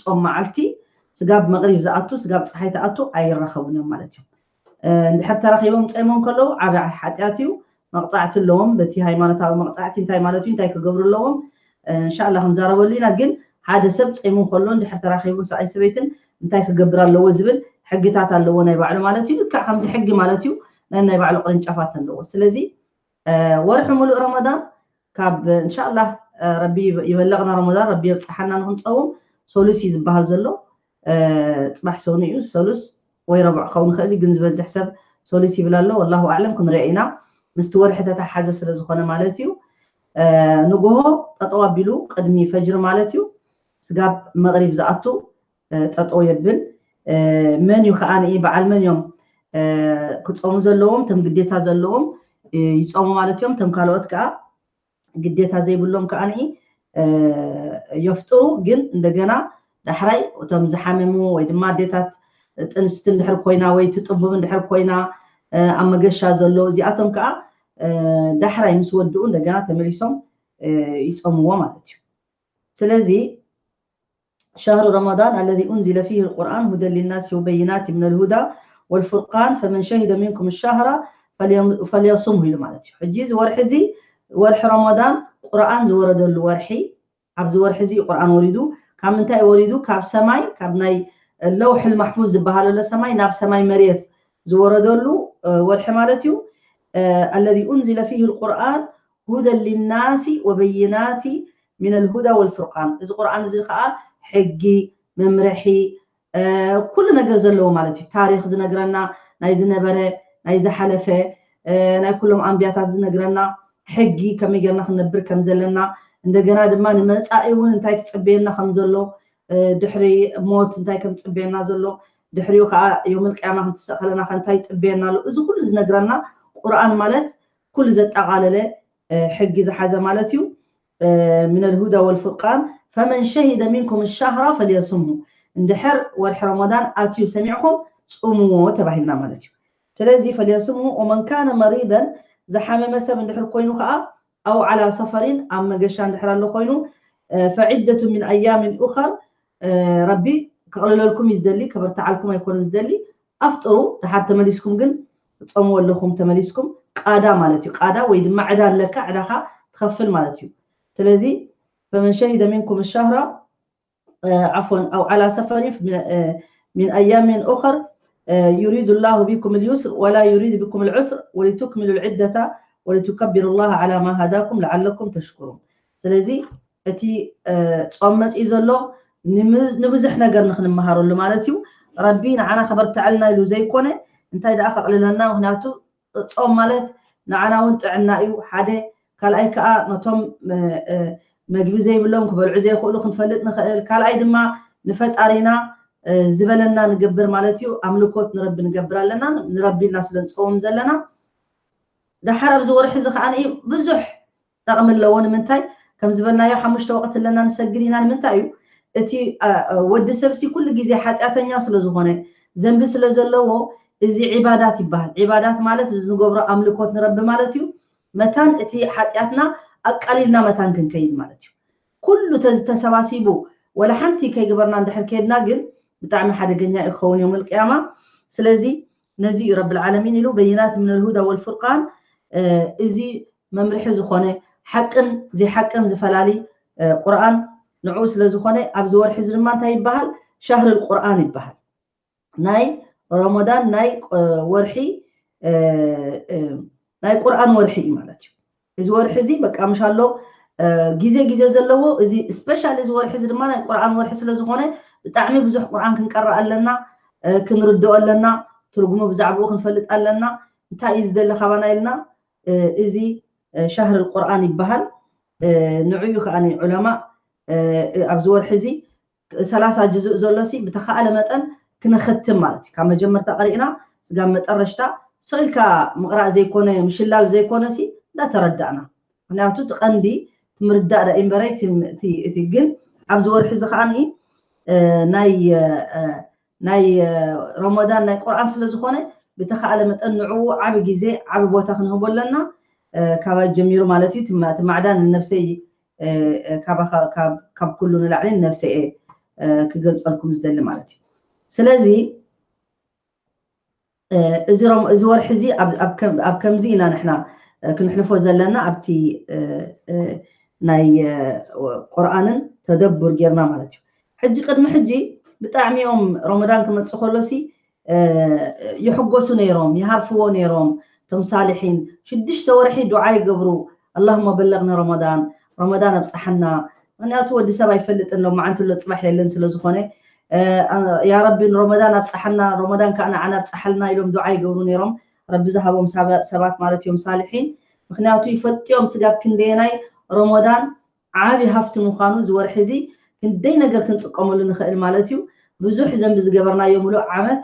ጾም መዓልቲ ስጋብ መቕሪብ ዝኣቱ፣ ስጋብ ፀሓይ ትኣቱ ኣይራኸቡን እዮም ማለት እዩ። እንድሕር ተራኺቦም ጸይሞም ከለዉ ዓቢ ሓጢኣት እዩ፣ መቕጻዕቲ ኣለዎም። በቲ ሃይማኖታዊ መቕጻዕቲ እንታይ ማለት እዩ፣ እንታይ ክገብሩ ኣለዎም፣ እንሻላ ክንዛረበሉ ኢና። ግን ሓደ ሰብ ጸይሙ ከሎ እንድሕር ተራኺቡ ሰብኣይ ሰበይትን እንታይ ክገብር ኣለዎ ዝብል ሕግታት ኣለዎ ናይ ባዕሉ ማለት እዩ። ልክዕ ከምዚ ሕጊ ማለት እዩ፣ ናይ ናይ ባዕሉ ቅርንጫፋት ኣለዎ። ስለዚ ወርሒ ሙሉእ ረመዳን ካብ እንሻላ ረቢ ይበለቕና፣ ረመዳን ረቢ የብፅሓና ንክንፀውም። ሶሉስ እዩ ዝበሃል ዘሎ። ፅባሕ ሰኑ እዩ፣ ሶሉስ ወይ ረቡዕ ክኸውን ይኽእል እዩ፣ ግን ዝበዝሕ ሰብ ሶሉስ ይብል ኣሎ። ወላሁ ኣዕለም፣ ክንሪኦ ኢና። ምስቲ ወርሒ ተተሓሓዘ ስለ ዝኾነ ማለት እዩ። ንግሆ ጠጠው ኣቢሉ ቅድሚ ፈጅሪ ማለት እዩ፣ ስጋብ መቕሪብ ዝኣቱ ጠጠው የብል። መን እዩ ከዓ ንኢ በዓል መን እዮም ክፀሙ ዘለዎም? ተም ግዴታ ዘለዎም ይፀሙ ማለት እዮም። ተም ካልኦት ከዓ ግዴታ ዘይብሎም ከዓ ንኢ የፍጥሩ። ግን እንደገና ዳሕራይ እቶም ዝሓመሙ ወይ ድማ ኣዴታት ጥንስቲ እንድሕር ኮይና ወይ ትጥቡብ እንድሕር ኮይና ኣብ መገሻ ዘሎ እዚኣቶም ከዓ ዳሕራይ ምስ ወድኡ እንደገና ተመሊሶም ይፀምዎ ማለት እዩ። ስለዚ شهر رمضان الذي أنزل فيه القرآن هدى للناس وبينات من الهدى والفرقان فمن شهد منكم الشهر فليصمه ኢሉ ማለት እዩ። ሕጂ እዚ ወርሒ እዚ ወርሒ ረመዳን ቁርኣን ዝወረደሉ ወርሒ፣ ኣብዚ ወርሒ እዚ ቁርኣን ወሪዱ። ካብ ምንታይ ወሪዱ? ካብ ሰማይ፣ ካብ ናይ ለውሕል ማሕፉዝ ዝበሃል ኣሎ ሰማይ ናብ ሰማይ መሬት ዝወረደሉ ወርሒ ማለት እዩ። الذي أنزل فيه القرآن هدى للناس وبينات من الهدى والفرقان። እዚ ቁርኣን እዚ ከዓ ሕጊ፣ መምርሒ፣ ኩሉ ነገር ዘለዎ ማለት እዩ። ታሪክ ዝነግረና፣ ናይ ዝነበረ፣ ናይ ዝሓለፈ፣ ናይ ኩሎም ኣንብያታት ዝነግረና፣ ሕጊ ከመይ ጌርና ክንነብር ከም ዘለና፣ እንደገና ድማ ንመጻኢ እውን እንታይ ክጽበየና ከም ዘሎ፣ ድሕሪ ሞት እንታይ ከም ዝጽበየና ዘሎ፣ ድሕሪኡ ከዓ የውመል ቅያማ ክንትስእ ከለና ከ እንታይ ይጽበየና ኣሎ፣ እዚ ኩሉ ዝነግረና ቁርኣን ማለት ኩሉ ዘጠቓለለ ሕጊ ዝሓዘ ማለት እዩ። من الهدى والفرقان فمن شهد منكم الشهر فليصمه። እንድሕር ወርሒ ረመዳን ኣትዩ ሰሚዕኹም ጽምዎ ተባሂልና ማለት እዩ። ስለዚ فليصمه ومن كان مريضا ዝሓመመ ሰብ እንድሕር ኮይኑ ከዓ أو على سفر ኣብ መገሻ እንድሕር ኣሎ ኮይኑ فعدة من أيام أخر ረቢ ከቕልለልኩም እዩ ዝደሊ፣ ከበርትዓልኩም ኣይኮነን ዝደሊ። ኣፍጥሩ፣ ድሓር ተመሊስኩም ግን ጸምዎ ኣለኹም። ተመሊስኩም ቃዳ ማለት እዩ። ቃዳ ወይ ድማ ዕዳ ኣለካ፣ ዕዳኻ ትኸፍል ማለት እዩ። ስለዚ فمن شهد منكم الشهر عفوا أو على سفر من أيام أخر يريد الله بكم اليسر ولا يريد بكم العسر ولتكملوا العدة ولتكبروا الله على ما هداكم لعلكم تشكرون። ስለዚ እቲ ጾም መፂኡ ዘሎ ንብዙሕ ነገር ንክንመሃረሉ ማለት እዩ። ረቢ ንዓና ከበርትዐልና ኢሉ ዘይኮነ እንታይ ደኣ ከቕልለና፣ ምክንያቱ ጾም ማለት ንዓና እውን ጥዕና እዩ ሓደ። ካልኣይ ከዓ ነቶም መግቢ ዘይብሎም ክበልዑ ዘይኽእሉ ክንፈልጥ ንኽእል። ካልኣይ ድማ ንፈጣሪና ዝበለና ንገብር ማለት እዩ። ኣምልኮት ንረቢ ንገብር ኣለና፣ ንረቢ ኢልና ስለ ንፀውም ዘለና። ደሓር ኣብዚ ወርሒ እዚ ከዓ ብዙሕ ጠቕሚ ኣለዎ። ንምንታይ ከም ዝበልናዮ ሓሙሽተ ወቕቲ ኣለና ንሰግድ ኢና። ንምንታይ እዩ እቲ ወዲ ሰብ ሲ ኩሉ ግዜ ሓጢኣተኛ ስለ ዝኾነ ዘንቢ ስለ ዘለዎ እዚ ዒባዳት ይበሃል። ዒባዳት ማለት እዚ ንገብሮ ኣምልኮት ንረቢ ማለት እዩ። መታን እቲ ሓጢኣትና ኣቃሊልና መታን ክንከይድ ማለት እዩ። ኩሉ ተዚ ተሰባሲቡ ወላ ሓንቲ ከይገበርና እንድሕር ከይድና ግን ብጣዕሚ ሓደገኛ እዩ ክኸውን ዮም ልቅያማ። ስለዚ ነዚ እዩ ረብል ዓለሚን ኢሉ በይናት ምን ልሁዳ ወልፍርቃን፣ እዚ መምርሒ ዝኾነ ሓቅን ዘይሓቅን ዝፈላሊ ቁርኣን ንዕኡ ስለ ዝኾነ ኣብዚ ወርሒ እዚ ድማ እንታይ ይበሃል? ሻህር ቁርኣን ይበሃል። ናይ ረመዳን ናይ ወርሒ ናይ ቁርኣን ወርሒ እዩ ማለት እዩ። እዚ ወርሒ እዚ በቃ ምሻሎ ግዜ ግዜ ዘለዎ እዚ ስፔሻል እዚ ወርሒ እዚ ድማ ናይ ቁርኣን ወርሒ ስለ ዝኾነ ብጣዕሚ ብዙሕ ቁርኣን ክንቀርእ ኣለና፣ ክንርድኦ ኣለና፣ ትርጉሙ ብዛዕባኡ ክንፈልጥ ኣለና። እንታይ እዩ ዝደሊ ካባና ኢልና እዚ ሻህር ቁርኣን ይበሃል። ንዕኡ ከዓ ዑለማ ኣብዚ ወርሒ እዚ ሰላሳ ጅዙእ ዘሎ ሲ ብተኻእለ መጠን ክነኸትም ማለት እዩ። ካብ መጀመርታ ቀሪእና ስጋብ መጠረሽታ ሰው ኢልካ ምቕራእ ዘይኮነ ምሽላል ዘይኮነ ሲ እንዳተረዳእና፣ ምክንያቱ እቲ ቀንዲ ትምርዳእ ዳ እምበረ እቲ ግን ኣብዚ ወርሒ እዚ ከዓ ናይ ናይ ረመዳን ናይ ቁርኣን ስለ ዝኾነ ብተኻእለ መጠን ንዕኡ ዓቢ ግዜ ዓቢ ቦታ ክንህቦ ኣለና። ካባይ ጀሚሩ ማለት እዩ። እቲ ማዕዳ ንነብሰይ ካብ ኩሉ ንላዕሊ ንነብሰይ እየ ክገልፀልኩም ዝደሊ ማለት እዩ። ስለዚ እዚ ወርሒ እዚ ኣብ ከምዚ ኢና ንሕና ክነሕልፎ ዘለና። ኣብቲ ናይ ቁርኣንን ተደቡር ጌርና ማለት እዩ። ሕጂ ቅድሚ ሕጂ ብጣዕሚ እዮም ረመዳን ክመፅእ ከሎ ሲ ይሕጎሱ ነይሮም፣ ይሃርፍዎ ነይሮም። እቶም ሳልሒን ሽዱሽተ ወርሒ ዱዓ ይገብሩ፣ ኣላሁመ በለግና ረመዳን፣ ረመዳን ኣብፀሓና። ምክንያቱ ወዲ ሰብ ኣይፈልጥን፣ ሎመዓንቲ ኣሎ ፅባሕ የለን። ስለዝኾነ ያ ረቢ ረመዳን ኣብፀሓና፣ ረመዳን ከዓ ንዓና ኣብፀሓልና ኢሎም ዱዓ ይገብሩ ነይሮም። ረቢ ዝሃቦም ሰባት ማለት እዮም ሳልሒን። ምክንያቱ ይፈልጥዮም ስጋብ ክንደየናይ ረመዳን ዓቢ ሃፍቲ ምዃኑ፣ እዚ ወርሒ እዚ ክንደይ ነገር ክንጥቀመሉ ንኽእል ማለት እዩ። ብዙሕ ዘንቢ ዝገበርናዮ ሙሉእ ዓመት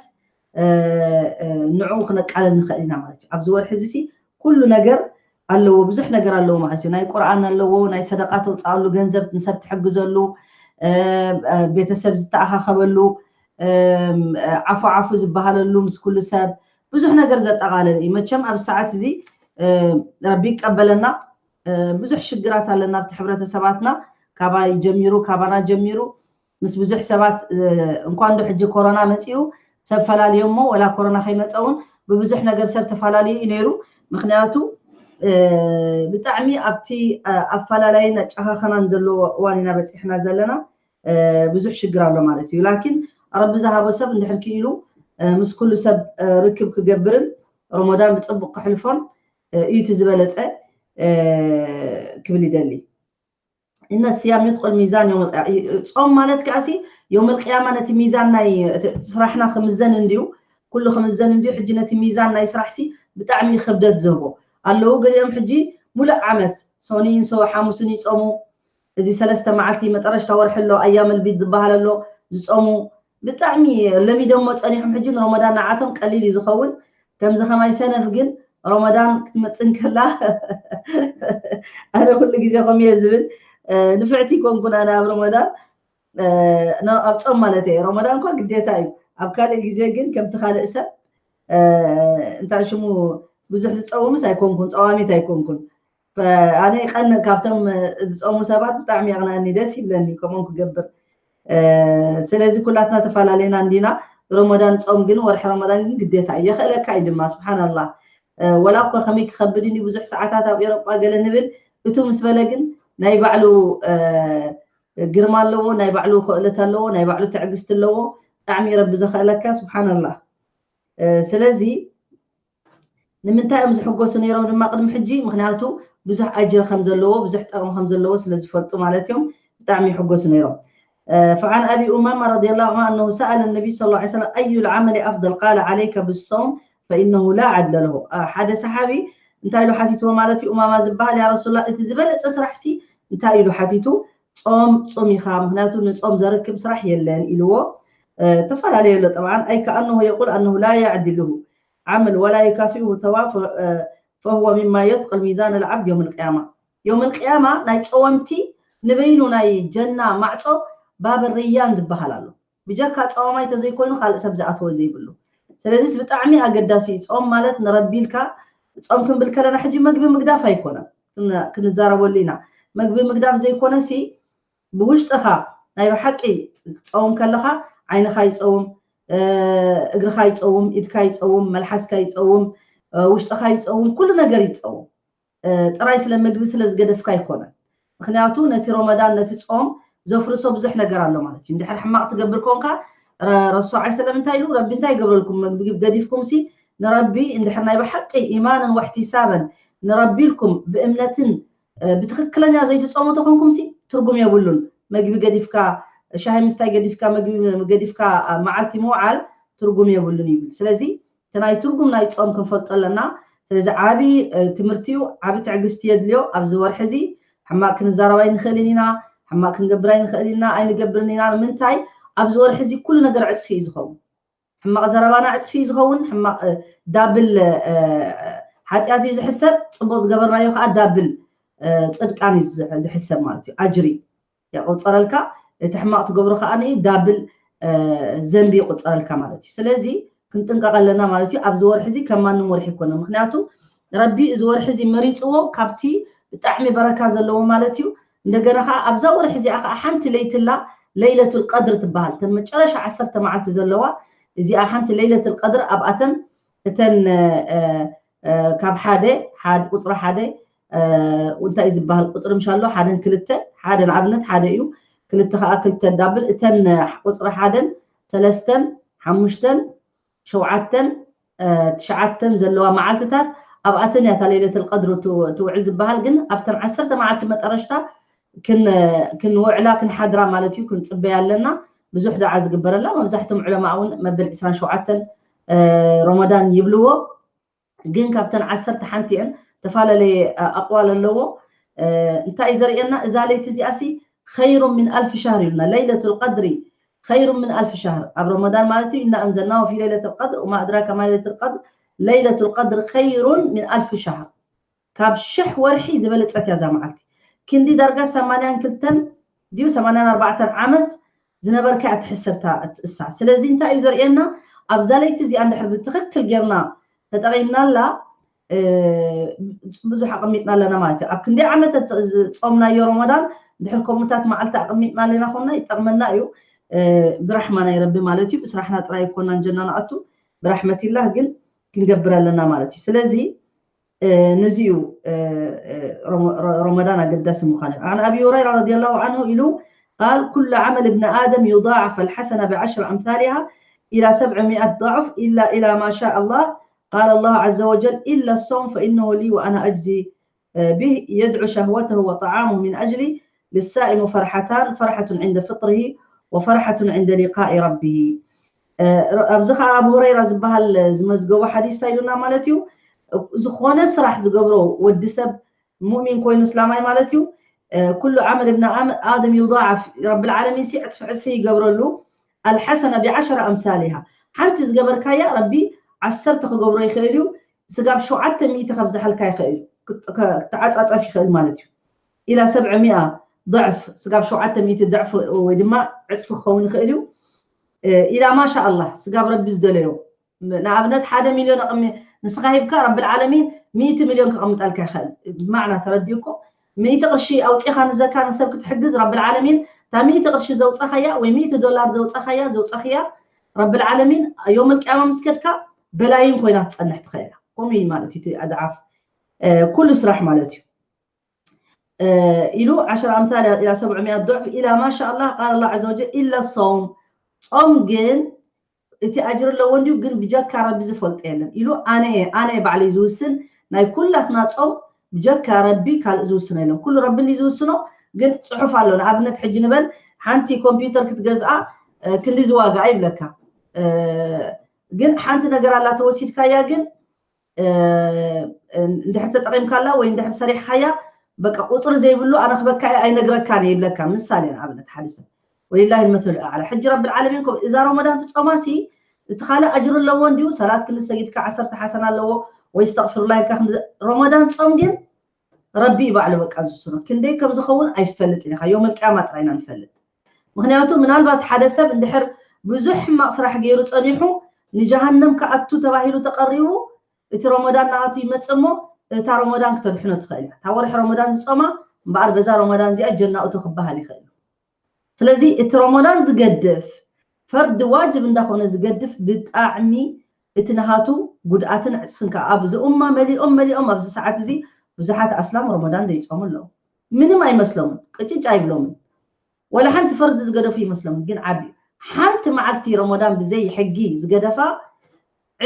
ንዕኡ ክነቃልል ንኽእል ኢና ማለት እዩ። ኣብዚ ወርሒ እዚ ሲ ኩሉ ነገር ኣለዎ፣ ብዙሕ ነገር ኣለዎ ማለት እዩ። ናይ ቁርኣን ኣለዎ፣ ናይ ሰደቃ ተውፅኣሉ ገንዘብ ንሰብ ትሕግዘሉ፣ ቤተሰብ ዝተኣኻኸበሉ፣ ዓፉ ዓፉ ዝበሃለሉ ምስ ኩሉ ሰብ ብዙሕ ነገር ዘጠቓለለ እዩ። መቸም ኣብ ሰዓት እዚ ረቢ ይቀበለና። ብዙሕ ሽግራት ኣለና ኣብቲ ሕብረተሰባትና፣ ካባይ ጀሚሩ፣ ካባና ጀሚሩ ምስ ብዙሕ ሰባት እንኳን ዶ ሕጂ ኮሮና መፂኡ ሰብ ፈላልዮሞ፣ ወላ ኮሮና ከይመፀ እውን ብብዙሕ ነገር ሰብ ተፈላለዩ እዩ ነይሩ። ምክንያቱ ብጣዕሚ ኣብቲ ኣፈላላይን ኣጨኻኸናን ዘለዎ እዋን ኢና በፂሕና ዘለና። ብዙሕ ሽግር ኣሎ ማለት እዩ። ላኪን ረቢ ዝሃቦ ሰብ እንድሕር ክኢሉ ምስ ኩሉ ሰብ ርክብ ክገብርን ረመዳን ብፅቡቅ ክሕልፎን እዩ እቲ ዝበለፀ ክብል ይደሊ። እነ ስያም ይትቁል ሚዛን ዮም ልቅያማ። ጾም ማለት ከኣሲ ዮም ልቅያማ ነቲ ሚዛን ናይ ስራሕና ክምዘን እንድዩ፣ ኩሉ ክምዘን እንድዩ። ሕጂ ነቲ ሚዛን ናይ ስራሕሲ ብጣዕሚ ክብደት ዝህቦ ኣለዉ። ገሊኦም ሕጂ ሙሉእ ዓመት ሶኒን ሶ ሓሙስን ይጾሙ። እዚ ሰለስተ መዓልቲ መጠረሽታ ወርሒ ኣሎ፣ ኣያም ልቢድ ዝበሃል ኣሎ ዝጾሙ። ብጣዕሚ ለሚዶሞ ጸኒሖም። ሕጂ ንሮመዳን ንዓቶም ቀሊል እዩ ዝኸውን። ከምዚ ከማይ ሰነፍ ግን ሮመዳን ክትመጽእ እንከላ ኣነ ኩሉ ግዜ ከምኡ እየ ዝብል። ንፍዕቲ ይኮንኩን ኣነ ኣብ ሮመዳን፣ ኣብ ጾም ማለት እየ። ሮመዳን እኳ ግዴታ እዩ። ኣብ ካልእ ግዜ ግን ከምቲ ካልእ ሰብ እንታይ ሽሙ ብዙሕ ዝጸውምስ ኣይኮንኩን፣ ጸዋሚት ኣይኮንኩን። ኣነ ይቐንእ ካብቶም ዝጾሙ ሰባት ብጣዕሚ የቕንኣኒ፣ ደስ ይብለኒ ከምኦም ክገብር። ስለዚ ኩላትና ተፈላለና እንዲና። ሮመዳን ጾም ግን፣ ወርሒ ሮመዳን ግን ግዴታ እዩ፣ የኽእለካ እዩ ድማ። ስብሓንላህ፣ ወላ እኳ ከመይ ክኸብድ እንዲ ብዙሕ ሰዓታት ኣብ ኤሮጳ ገለ ንብል፣ እቱ ምስ በለ ግን ናይ ባዕሉ ግርማ ኣለዎ፣ ናይ ባዕሉ ክእለት ኣለዎ፣ ናይ ባዕሉ ትዕግስቲ ኣለዎ። ብጣዕሚ ረቢ ዘኽእለካ። ስብሓንላህ። ስለዚ ንምንታይ እዮም ዝሕጎሱ ነይሮም ድማ ቅድሚ ሕጂ? ምክንያቱ ብዙሕ ኣጅር ከም ዘለዎ፣ ብዙሕ ጠቕሚ ከም ዘለዎ ስለ ዝፈልጡ ማለት እዮም። ብጣዕሚ ይሕጎሱ ነይሮም። فعن أبي أمامة رضي الله عنه أنه سأل النبي صلى الله عليه وسلم: أي العمل أفضل؟ قال: عليك بالصوم فإنه لا عدل له. ሓደ ሰሓቢ እንታይ ኢሉ ሓቲትዎ ማለት እዩ? ኡማማ ዝበሃል፣ ያ ረሱላ፣ እቲ ዝበለፀ ስራሕሲ እንታይ ኢሉ ሓቲቱ? ጾም ጹም ኢኻ፣ ምክንያቱ ንጾም ዘርክብ ስራሕ የለን ኢልዎ። ተፈላለየ ኣሎ ጠብዓን። أي كأنه يقول أنه لا يعدله عمل ولا يكافئه ثواب فهو مما يثقل ميزان العبد يوم القيامة. ዮም ልቅያማ ናይ ጸወምቲ ንበይኑ ናይ ጀና ማዕጾ ባብ ርያን ዝበሃል ኣሎ። ብጀካ ጸዋማይ ተዘይኮይኑ ካልእ ሰብ ዝኣትዎ ዘይብሉ። ስለዚስ ብጣዕሚ ኣገዳሲ እዩ። ጾም ማለት ንረቢ ኢልካ ጾም ክንብል ከለና ሕጂ መግቢ ምግዳፍ ኣይኮነን ክንዛረበሉ ኢና። መግቢ ምግዳፍ ዘይኮነሲ ብውሽጥኻ ናይ ብሓቂ ክትጸውም ከለኻ ዓይንኻ ይጸውም፣ እግርኻ ይጸውም፣ ኢድካ ይጸውም፣ መልሓስካ ይጸውም፣ ውሽጥኻ ይጸውም፣ ኩሉ ነገር ይጸውም። ጥራይ ስለ ምግቢ ስለ ዝገደፍካ ኣይኮነን። ምክንያቱ ነቲ ሮመዳን ነቲ ጾም ዘፍርሶ ብዙሕ ነገር ኣሎ ማለት እዩ። እንድሕር ሕማቕ ትገብር ኮንካ ረሱል ዓለይሂ ሰላም እንታይ ኢሉ? ረቢ እንታይ ይገብረልኩም? ምግቢ ገዲፍኩም ሲ ንረቢ እንድሕር ናይ ብሓቂ ኢማንን ወሕቲሳበን ንረቢ ኢልኩም ብእምነትን ብትክክለኛ ዘይትጾሙ ተኾንኩም ሲ ትርጉም የብሉን። መግቢ ገዲፍካ፣ ሻሂ ምስታይ ገዲፍካ፣ መግቢ ገዲፍካ መዓልቲ ምውዓል ትርጉም የብሉን ይብል። ስለዚ እቲ ናይ ትርጉም ናይ ጾም ክንፈልጦ ኣለና። ስለዚ ዓቢ ትምህርቲ እዩ፣ ዓቢ ትዕግስቲ የድልዮ። ኣብዚ ወርሒ እዚ ሕማቅ ክንዛረብ ኣይንኽእልን ኢና፣ ሕማቅ ክንገብር ኣይንኽእል ኢና፣ ኣይንገብርን ኢና። ንምንታይ? ኣብዚ ወርሒ እዚ ኩሉ ነገር ዕጽፊ እዩ ዝኸውን። ሕማቅ ዘረባና ዕጽፊ እዩ ዝኸውን፣ ሕማቅ ዳብል ሓጢኣት እዩ ዝሕሰብ፣ ጽቡቅ ዝገበርናዮ ከዓ ዳብል ጽድቃን እዩ ዝሕሰብ ማለት እዩ። ኣጅሪ ይቁፀረልካ፣ እቲ ሕማቅ ትገብሮ ከዓ ዳብል ዘንቢ ይቁፀረልካ ማለት እዩ። ስለዚ ክንጥንቀቅ ኣለና ማለት እዩ። ኣብዚ ወርሒ እዚ ከም ማንም ወርሒ ይኮነ፣ ምክንያቱ ረቢ እዚ ወርሒ እዚ መሪፅዎ ካብቲ ብጣዕሚ በረካ ዘለዎ ማለት እዩ። እንደገና ከዓ ኣብዛ ወርሒ እዚኣ ከዓ ሓንቲ ለይትላ ለይለቱል ቀድር ትበሃል። እተን መጨረሻ ዓሰርተ መዓልቲ ዘለዋ እዚኣ ሓንቲ ለይለቱል ቀድር ኣብኣተን እተን ካብ ሓደ ቁፅሪ ሓደ እንታይ እዩ ዝበሃል ቁፅሪ ምሻሎ ሓደን ክልተ ሓደ ንኣብነት ሓደ እዩ ክልተ ከዓ ክልተ ዳብል እተን ቁፅሪ ሓደን ሰለስተን ሓሙሽተን ሸውዓተን ትሽዓተን ዘለዋ መዓልትታት ኣብኣተን እያ እታ ለይለተል ቀድር ትውዕል ዝበሃል ግን ኣብተን ዓሰርተ መዓልቲ መጠረሽታ ክንውዕላ ክንሓድራ ማለት እዩ ክንፅበያ ኣለና ብዙሕ ደዓ ዝግበረላ መብዛሕትም ዕለማ እውን መበል ዕስራን ሸውዓተን ረመዳን ይብልዎ ግን ካብተን ዓሰርተ ሓንቲ እየን ተፈላለየ ኣቅዋል ኣለዎ እንታይ እዩ ዘርእየና እዛ ለይቲ እዚኣ ሲ خير من ألف شهر ኢሉና ለይለቱል ቀድሪ خير من ألف شهر ኣብ ረመዳን ማለት እዩ إنا أنزلناه في ليلة القدر وما أدراك ما ليلة القدر ليلة القدر خير من ألف شهر ካብ ሽሕ ወርሒ ዝበለፀት እያ እዛ መዓልቲ ክንዲ ዳርጋ ሰማንያን ክልተን ድዩ ሰማንያን ኣርባዕተን ዓመት ዝነበርካ እያ ትሕሰብታ እሳ ስለዚ እንታይ እዩ ዘርእየና ኣብዛ ለይቲ እዚኣ እንድሕር ብትኽክል ጌርና ተጠቒምናላ ብዙሕ ኣቐሚጥና ኣለና ማለት እዩ ኣብ ክንደይ ዓመተ ዝፆምናዮ ረመዳን እንድሕር ከምኡታት መዓልቲ ኣቐሚጥና ኣለና ኮና ይጠቕመና እዩ ብራሕማ ናይ ረቢ ማለት እዩ ብስራሕና ጥራይ ይኮና ጀና ንኣቱ ብራሕመትላህ ግን ክንገብር ኣለና ማለት እዩ ስለዚ ነዚ እዩ ረመዳን ኣገዳሲ ምዃኑ عن أبي هريرة رضي الله عنه ኢሉ قال كل عمل ابن آدم يضاعف الحسنة بعشر أمثالها إلى سبعمائة ضعف إلا إلى ما شاء الله قال الله عز وجل إلا الصوم فإنه لي وأنا أجزي به يدع شهوته وطعامه من أجلي للصائم فرحتان فرحة عند فطره وفرحة عند لقاء ربه ኣብዚ ከዓ ኣብ ሁረይራ ዝበሃል ዝመዝገቦ ሓዲስ እንታይ ኢሉና ማለት እዩ ዝኾነ ስራሕ ዝገብሮ ወዲ ሰብ ሙእሚን ኮይኑ እስላማይ ማለት እዩ ኩሉ ዓመል እብና ኣደም ይضዓፍ ረብል ዓለሚን ሲ ዕፅፊ ዕፅፊ ይገብረሉ ኣልሐሰነ ብዓሸረ ኣምሳሊሃ ሓንቲ ዝገበርካያ ረቢ ዓሰርተ ክገብሮ ይኽእል እዩ ስጋብ ሸውዓተ ሚእቲ ከብዝሓልካ ይኽእል እዩ ክተዓፃፀፍ ይኽእል ማለት እዩ ኢላ ሰብዐ ሚኣ ضዕፍ ስጋብ ሸውዓተ ሚእቲ ضዕፍ ወይ ድማ ዕፅፊ ክኸውን ይኽእል እዩ ኢላ ማሻ ኣላህ ስጋብ ረቢ ዝደለዮ ንኣብነት ሓደ ሚልዮን ኣቕሚ ንስኻ ሂብካ ረብል ዓለሚን ሚእቲ ሚልዮን ከቐምጠልካ ይኽእል ብማዕና ተረዲእኮ ሚእቲ ቅርሺ ኣውፂኻ ንዘካ ንሰብ ክትሕግዝ ረብል ዓለሚን እታ ሚእቲ ቅርሺ ዘውፃኻያ ወይ ሚእቲ ዶላር ዘውፃኻያ ዘውፃኽያ ረብል ዓለሚን ዮም ልቅያማ ምስ ከድካ በላይን ኮይና ትፀንሕ ትኽእላ ከምኡ እዩ ማለት እዩ ኣድዓፍ ኩሉ ስራሕ ማለት እዩ ኢሉ ዓሸር ኣምሳል ኢላ ሰብዑ ሚኣት ዱዕፍ ኢላ ማሻ ኣላህ ቃል ኣላህ ዘ ወጀል ኢላ ሶም ጾም ግን እቲ ኣጅር ኣለዎ እንዲሁ ግን ብጀካ ረቢ ዝፈልጦ የለን ኢሉ ኣነ እየ ኣነ እየ ባዕለይ ዝውስን ናይ ኩላትና ጾም ብጀካ ረቢ ካልእ ዝውስኖ የለን ኩሉ ረቢ እንዲ ዝውስኖ ግን ፅሑፍ ኣሎ ንኣብነት ሕጂ ንበል ሓንቲ ኮምፒውተር ክትገዝኣ ክንዲ ዝዋጋ ይብለካ ግን ሓንቲ ነገር ኣላ ተወሲድካያ ግን እንድሕር ተጠቒምካላ ወይ እንድሕር ሰሪሕካያ በቃ ቁፅሪ ዘይብሉ ኣነ ክበካ ኣይነግረካን እየ ይብለካ ምሳሌ ንኣብነት ሓደ ሰብ ወሊላሂ መሰሉ ኣዕላ ሕጂ ረብል ዓለሚን ከም እዛ ረመዳን ትፆማ ሲ እቲ ካልእ ኣጅሩ ኣለዎ እንዲሁ ሰላት ክንዲ ሰጊድካ ዓሰርተ ሓሰና ኣለዎ ወይ ስተቕፍሩላ ኢልካ ረመዳን ፆም ግን ረቢ እዩ ባዕሉ በቃ ዝውስኖ ክንደይ ከም ዝኸውን ኣይፈልጥን ኢኻ ዮም ልቅያማ ጥራይ ኢና ንፈልጥ ምክንያቱ ምናልባት ሓደ ሰብ እንድሕር ብዙሕ ሕማቕ ስራሕ ገይሩ ፀኒሑ ንጀሃነም ክኣቱ ተባሂሉ ተቐሪቡ እቲ ረመዳን ናቱ ይመፅእ እሞ እታ ረመዳን ክተድሕኖ ትኽእል እያ እታ ወርሒ ረመዳን ዝፀማ እምበኣር በዛ ረመዳን እዚኣ ጀናእቱ ክበሃል ይኽእል ስለዚ እቲ ረመዳን ዝገድፍ ፈርዲ ዋጅብ እንዳኾነ ዝገድፍ ብጣዕሚ እቲ ናሃቱ ጉድኣትን ዕፅፍን ከዓ ኣብዚ ኡማ መሊኦም መሊኦም ኣብዚ ሰዓት እዚ ብዙሓት ኣስላም ረመዳን ዘይፀሙ ኣለዉ ምንም ኣይመስሎምን ቅጭጭ ኣይብሎምን ወላ ሓንቲ ፈርዲ ዝገደፉ ይመስሎም ግን ዓቢ ሓንቲ መዓልቲ ረመዳን ብዘይ ሕጊ ዝገደፋ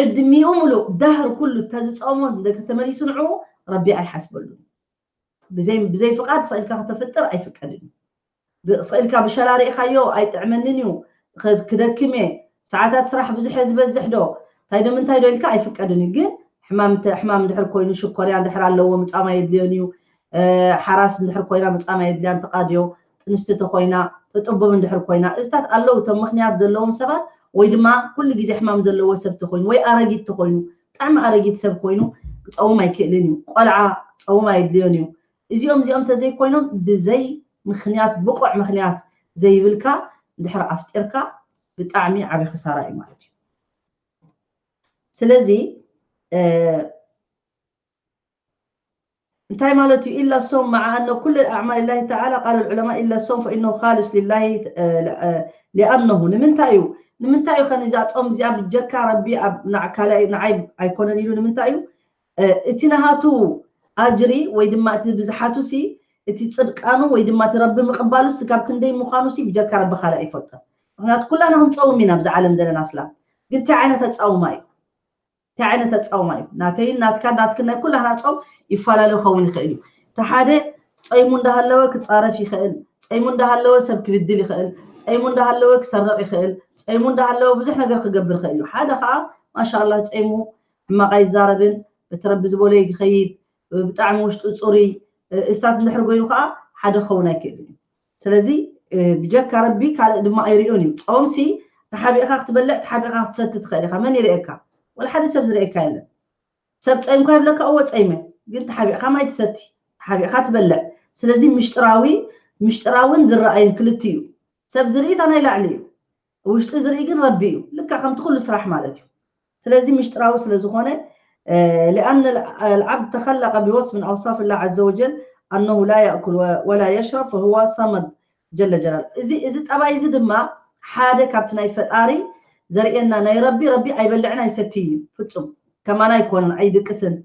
ዕድሚኡ ሙሉእ ዳህር ኩሉ ተዝፀሞ ተመሊሱ ንዑ ረቢ ኣይሓስበሉን ብዘይ ብዘይ ፍቃድ ስኢልካ ከተፍጥር ኣይፍቀድን እዩ ስኢልካ ብሸላ ርኢኻዮ ኣይጥዕመንን እዩ ክደክም እየ ሰዓታት ስራሕ ብዙሕ እየ ዝበዝሕ ዶ እንታይ ዶ ምንታይ ዶ ኢልካ ኣይፍቀድን እዩ ግን ሕማም ሕማም እንድሕር ኮይኑ ሽኮርያ እንድሕር ኣለዎ ምፃም ኣየድልዮን እዩ ሓራስ እንድሕር ኮይና ምፃም ኣየድልያን ትቃድዮ ጥንስቲ ተኮይና ተጥቡብ እንድሕር ኮይና እዝታት ኣለዉ እቶም ምክንያት ዘለዎም ሰባት ወይ ድማ ኩሉ ግዜ ሕማም ዘለዎ ሰብ ተኮይኑ ወይ ኣረጊት ተኮይኑ ብጣዕሚ ኣረጊት ሰብ ኮይኑ ክፀውም ኣይክእልን እዩ ቆልዓ ፀውም ኣየድልዮን እዩ እዚኦም እዚኦም ተዘይኮይኖም ብዘይ ምክንያት ብቁዕ ምክንያት ዘይብልካ እንድሕር ኣፍጢርካ ብጣዕሚ ዓብይ ክሳራ እዩ ማለት እዩ ስለዚ እንታይ ማለት እዩ? إلا الصوم، مع أن كل الأعمال لله تعالى، قال العلماء: إلا الصوم فإنه خالص لله، لأنه، ንምንታይ እዩ? ንምንታይ እዩ ከን እዛ ጾም እዚኣ ብጀካ ረቢ ኣብ ንዓይ ኣይኮነን ኢሉ? ንምንታይ እዩ? እቲ ናሃቱ ኣጅሪ ወይ ድማ እቲ ብዝሓቱ ሲ፣ እቲ ጽድቃኑ ወይ ድማ እቲ ረቢ ምቕባሉ ሲ ካብ ክንደይ ምዃኑ ሲ ብጀካ ረቢ ካልእ ኣይፈልጦን። ምክንያቱ ኩላና ክንጸውም ኢና ኣብዚ ዓለም ዘለና ኣስላም። ግን እንታይ ዓይነት ኣጻውማ እዩ? እንታይ ዓይነት ኣጻውማ እዩ? ናተይን ናትካን ናትክን ናይ ኩላና ጾም ይፈላለ ክኸውን ይኽእል እዩ። እቲ ሓደ ጸይሙ እንዳሃለወ ክጻረፍ ይኽእል፣ ጸይሙ እንዳሃለወ ሰብ ክብድል ይኽእል፣ ጸይሙ እንዳሃለወ ክሰርቕ ይኽእል፣ ጸይሙ እንዳሃለወ ብዙሕ ነገር ክገብር ይኽእል እዩ። ሓደ ከዓ ማሻኣላ ጸይሙ ሕማቕ ኣይዛረብን፣ እቲ ረቢ ዝበሎ ይኸይድ፣ ብጣዕሚ ውሽጡ ጽሩይ፣ እስታት እንድሕር ኮይኑ ከዓ ሓደ ክኸውን ኣይክእልን እዩ። ስለዚ ብጀካ ረቢ ካልእ ድማ ኣይርእዮን እዩ። ጾምሲ ተሓቢእካ ክትበልዕ ተሓቢእካ ክትሰቲ ትኽእል ኢኻ። መን ይርእየካ? ወላ ሓደ ሰብ ዝርእየካ የለን። ሰብ ጸይምካ ይብለካ፣ እወ ጸይመ፣ ግን ተሓቢእካ ማይ ትሰቲ፣ ተሓቢእካ ትበልዕ። ስለዚ ምሽጥራዊ፣ ምሽጥራውን ዝረኣይን ክልቲኡ እዩ። ሰብ ዝርኢ እታ ናይ ላዕሊ እዩ፣ ውሽጢ ዝርኢ ግን ረቢ እዩ። ልካ ከምቲ ኩሉ ስራሕ ማለት እዩ። ስለዚ ምሽጥራዊ ስለ ዝኾነ لأن العبد تخلق بوصف من أوصاف الله عز وجل أنه لا يأكل ولا يشرب فهو صمد جل جلاله። እዚ እዚ ጠባይ እዚ ድማ ሓደ ካብቲ ናይ ፈጣሪ ዘርእየና ናይ ረቢ፣ ረቢ ኣይበልዕን ኣይሰትይን እዩ ፍጹም። ከማና ኣይኮነን፣ ኣይድቅስን፣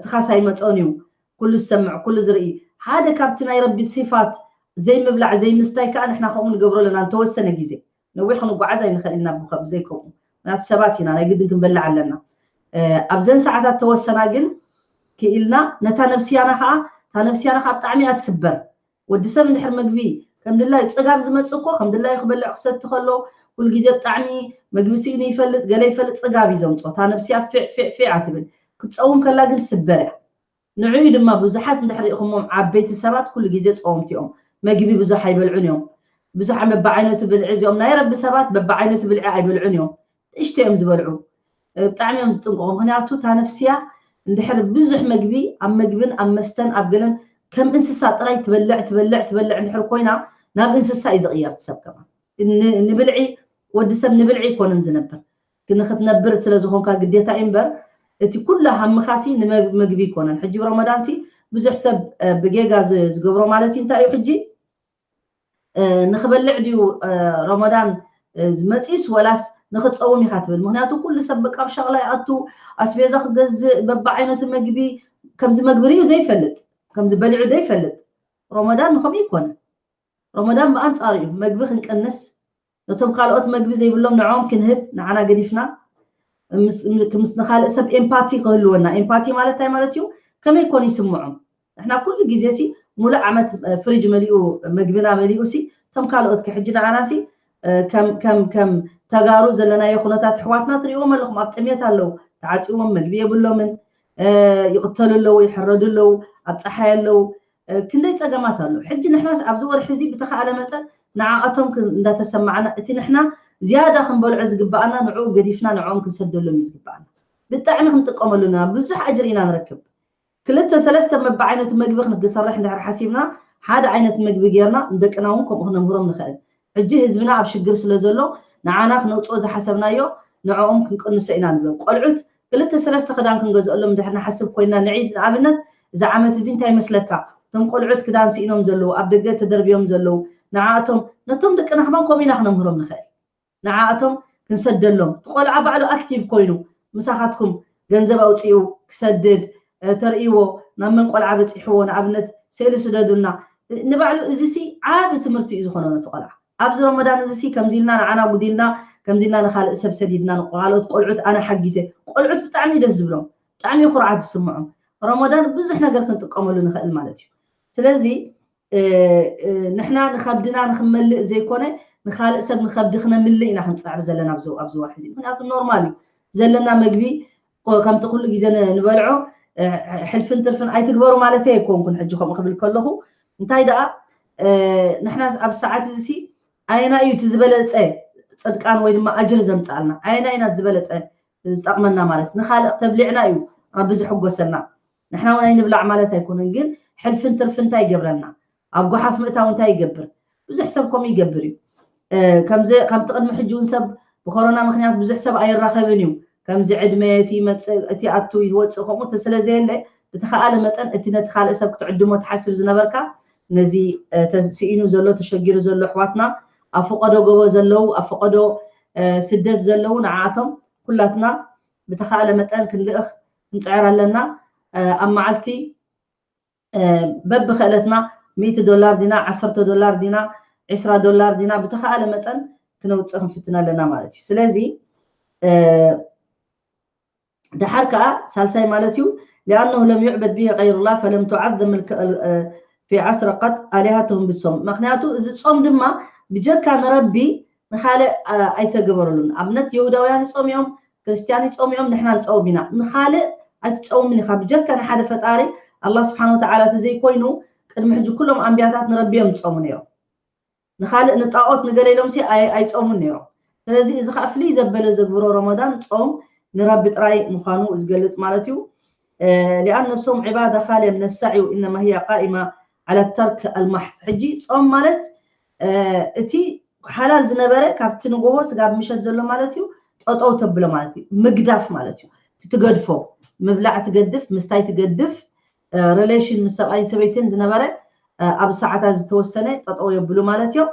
ትኻስ ኣይመጾን እዩ። ኩሉ ዝሰምዕ፣ ኩሉ ዝርኢ። ሓደ ካብቲ ናይ ረቢ ሲፋት ዘይምብላዕ ዘይምስታይ ከዓ ንሕና ከምኡ ንገብሮ ኣለና። እንተወሰነ ግዜ ነዊሕ ክንጓዓዝ ኣይንኽእል ኢና ብዘይከምኡ። ምክንያቱ ሰባት ኢና፣ ናይ ግድን ክንበልዕ ኣለና። ኣብዘን ሰዓታት ተወሰና ግን ክኢልና ነታ ነብስያና ከዓ፣ እታ ነብስያና ከዓ ብጣዕሚ እያ ትስበር። ወዲ ሰብ እንድሕር ምግቢ ከም ድላዩ ጽጋብ ዝመጽእ እኮ ከም ድላዩ ክበልዕ ክሰቲ ከሎ ኩሉ ግዜ ብጣዕሚ ምግቢ ስኢኑ ይፈልጥ፣ ገለ ይፈልጥ፣ ጽጋብ እዩ ዘምጾ። እታ ነብስያ ፊዕ ፊዕ ፊዕ ኣትብል። ክትጸውም ከላ ግን ትስበር እያ። ንዕኡ ድማ ብዙሓት እንድሕር ርኢኹሞም ዓበይቲ ሰባት ኩሉ ግዜ ጸወምቲ እዮም። መግቢ ብዙሕ ኣይበልዑን እዮም። ብዙሕ በብዓይነቱ ብልዒ እዚኦም ናይ ረቢ ሰባት በብዓይነቱ ብልዒ ኣይበልዑን እዮም። ንእሽቶ እዮም ዝበልዑ። ብጣዕሚ እዮም ዝጥንቀቑ። ምክንያቱ እታ ነፍስያ እንድሕር ብዙሕ መግቢ ኣብ መግብን ኣብ መስተን ኣብ ገለን ከም እንስሳ ጥራይ ትበልዕ ትበልዕ ትበልዕ እንድሕር ኮይና ናብ እንስሳ እዩ ዝቕየር እቲ ሰብ ከማን። ንብልዒ ወዲ ሰብ ንብልዒ ኣይኮነን ዝነብር። ንክትነብር ስለ ዝኾንካ ግዴታ እዩ እምበር እቲ ኩሉ ሃምኻሲ ንምግቢ ኣይኮነን። ሕጂ ረመዳንሲ ብዙሕ ሰብ ብጌጋ ዝገብሮ ማለት እዩ እንታይ እዩ ሕጂ ንኽበልዕ ድዩ ረመዳን ዝመፅእስ ወላስ ንኽፀውም ኢኻ ትብል? ምክንያቱ ኩሉ ሰብ በቃ ኣብ ሻቕላ ይኣቱ፣ ኣስቤዛ ክገዝእ፣ በብዓይነቱ መግቢ፣ ከምዚ መግቢ ርእዩ ዘይፈልጥ፣ ከምዚ በሊዑ ዘይፈልጥ። ረመዳን ንኸምኡ ይኮነ። ረመዳን ብኣንፃሩ እዩ፣ መግቢ ክንቀንስ፣ ነቶም ካልኦት መግቢ ዘይብሎም ንዕኦም ክንህብ፣ ንዓና ገዲፍና ምስ ንኻልእ ሰብ ኤምፓቲ ክህልወና። ኤምፓቲ ማለት እንታይ ማለት እዩ? ከመይ ኮን ይስምዖም? ንሕና ኩሉ ግዜ ሲ ሙሉእ ዓመት ፍሪጅ መሊኡ መግብና መሊኡ ሲ ከም ካልኦት ከ ሕጂ ንዓና ሲ ከም ከም ከም ተጋሩ ዘለናዮ ኩነታት ኣሕዋትና ትሪእዎም ኣለኹም። ኣብ ጥሜት ኣለዉ፣ ተዓፂዎም፣ መግቢ የብሎምን፣ ይቕተሉ ኣለዉ፣ ይሕረዱ ኣለዉ፣ ኣብ ፀሓይ ኣለዉ። ክንደይ ፀገማት ኣሎ። ሕጂ ንሕናስ ኣብዚ ወርሒ እዚ ብተኻእለ መጠን ንዓኣቶም እንዳተሰማዕና እቲ ንሕና ዝያዳ ክንበልዖ ዝግባኣና ንዕኡ ገዲፍና ንዕኦም ክንሰደሎም እዩ ዝግባኣና። ብጣዕሚ ክንጥቀመሉ ኢና፣ ብዙሕ ኣጅሪ ኢና ንረክብ። ክልተ ሰለስተ መበዓይነቱ መግቢ ክንሰርሕ እንድሕር ሓሲብና ሓደ ዓይነት መግቢ ጌርና ንደቅና እውን ከምኡ ክነምህሮም ንኽእል። ሕጂ ህዝብና ኣብ ሽግር ስለ ዘሎ ንዓና ክነውፅኦ ዝሓሰብናዮ ንዕኦም ክንቅንሶ ኢና ንብሎም። ቆልዑት ክልተ ሰለስተ ክዳን ክንገዝአሎም እንድሕር ንሓስብ ኮይንና ንዒድ ንኣብነት እዚ ዓመት እዚ እንታይ ይመስለካ? እቶም ቆልዑት ክዳን ስኢኖም ዘለዉ፣ ኣብ ደገ ተደርብዮም ዘለዉ፣ ንዓኣቶም ነቶም ደቅና ከማን ከምኡ ኢና ክነምህሮም ንኽእል። ንዓኣቶም ክንሰደሎም። እቲ ቆልዓ ባዕሉ ኣክቲቭ ኮይኑ ምሳኻትኩም ገንዘብ ኣውፂኡ ክሰድድ ተርእይዎ፣ ናብ መን ቆልዓ በፂሕዎ፣ ንኣብነት ስእሊ ስደዱልና። ንባዕሉ እዚ ሲ ዓቢ ትምህርቲ እዩ ዝኾኖ ነቲ ቆልዓ። ኣብዚ ረመዳን እዚ ሲ ከምዚ ኢልና ንዓና ጉዲልና፣ ከምዚ ኢልና ንኻልእ ሰብ ሰዲድና፣ ንኻልኦት ቆልዑት ኣነ ሓጊዘ። ቆልዑት ብጣዕሚ እዩ ደስ ዝብሎም፣ ብጣዕሚ እዩ ኩርዓት ዝስምዖም። ረመዳን ብዙሕ ነገር ክንጥቀመሉ ንኽእል ማለት እዩ። ስለዚ ንሕና ንኸብድና ንክንመልእ ዘይኮነ ንኻልእ ሰብ ንኸብዲ ክነምልእ ኢና ክንፅዕር ዘለና ኣብዚ ወርሒ እዚ። ምክንያቱ ኖርማል እዩ ዘለና መግቢ ከምቲ ኩሉ ግዜ ንበልዖ ሕልፍን ትርፍን ኣይትግበሩ ማለት ኣይኮንኩን። ሕጂ ከምኡ ክብል ከለኹ እንታይ ደኣ ንሕና ኣብ ሰዓት እዚ ሲ ኣየና እዩ እቲ ዝበለፀ ፅድቃን ወይ ድማ ኣጅሪ ዘምፅኣልና? ኣየና ኢና ዝበለፀ ዝጠቕመና ማለት ንኻልእ ተብሊዕና እዩ ረቢ ዝሕጎሰልና። ንሕና እውን ኣይንብላዕ ማለት ኣይኮነን፣ ግን ሕልፍን ትርፍን እንታይ ይገብረልና? ኣብ ጓሓፍ ምእታው እንታይ ይገብር? ብዙሕ ሰብ ከምኡ ይገብር እዩ። ከምዚ ከምቲ ቅድሚ ሕጂ እውን ሰብ ብኮሮና ምክንያት ብዙሕ ሰብ ኣይራኸብን እዩ። ከምዚ ዕድመ እቲ ይመፅእ እቲ ኣቱ ይወፅእ ከምኡ ስለ ዘየለ ብተኻእለ መጠን እቲ ነቲ ካልእ ሰብ ክትዕድሞ ትሓስብ ዝነበርካ፣ ነዚ ስኢኑ ዘሎ ተሸጊሩ ዘሎ ኣሕዋትና፣ ኣብ ፈቐዶ ጎቦ ዘለዉ፣ ኣብ ፈቐዶ ስደት ዘለዉ፣ ንዓኣቶም ኩላትና ብተኻእለ መጠን ክንልእኽ ክንፅዕር ኣለና። ኣብ መዓልቲ በብክእለትና ሚእቲ ዶላር ዲና፣ ዓሰርተ ዶላር ዲና፣ ዒስራ ዶላር ዲና፣ ብተኻእለ መጠን ክነውፅእ ክንፍትን ኣለና ማለት እዩ። ስለዚ ደሓር ከዓ ሳልሳይ ማለት እዩ፣ لأنه لم يعبد به غير الله فلم تعظم في عصر قط آلهتهم بالصوم። ምክንያቱ እዚ ጾም ድማ ብጀካ ንረቢ ንኻልእ ኣይተገበረሉን። ኣብነት የሁዳውያን ይጾም እዮም፣ ክርስትያን ይጾም እዮም፣ ንሕና ንጸውም ኢና። ንኻልእ ኣይትጸውምን ኢኻ፣ ብጀካ ንሓደ ፈጣሪ ኣላህ ስብሓን ወተዓላ ተዘይኮይኑ ቅድሚ ሕጂ ኩሎም ኣንቢያታት ንረቢ እዮም ዝጸሙ ነይሮም። ንኻልእ ንጣዖት ንገለ ኢሎም ሲ ኣይ- ኣይጾሙን ነይሮም። ስለዚ እዚ ከዓ ፍልይ ዘበለ ዘግብሮ ረመዳን ጾም ንረቢ ጥራይ ምዃኑ ዝገልጽ ማለት እዩ። لأن الصوم عبادة خالية من السعي وإنما هي قائمة على الترك المحض። ሕጂ ጾም ማለት እቲ ሓላል ዝነበረ ካብቲ ንጎሆ ስጋብ ምሸት ዘሎ ማለት እዩ ጠጠው ተብሎ ማለት እዩ። ምግዳፍ ማለት እዩ። ትገድፎ፣ ምብላዕ ትገድፍ፣ ምስታይ ትገድፍ፣ relation ምስ ሰብኣይን ሰበይትን ዝነበረ ኣብ ሰዓታት ዝተወሰነ ጠጠው የብሉ ማለት እዮም።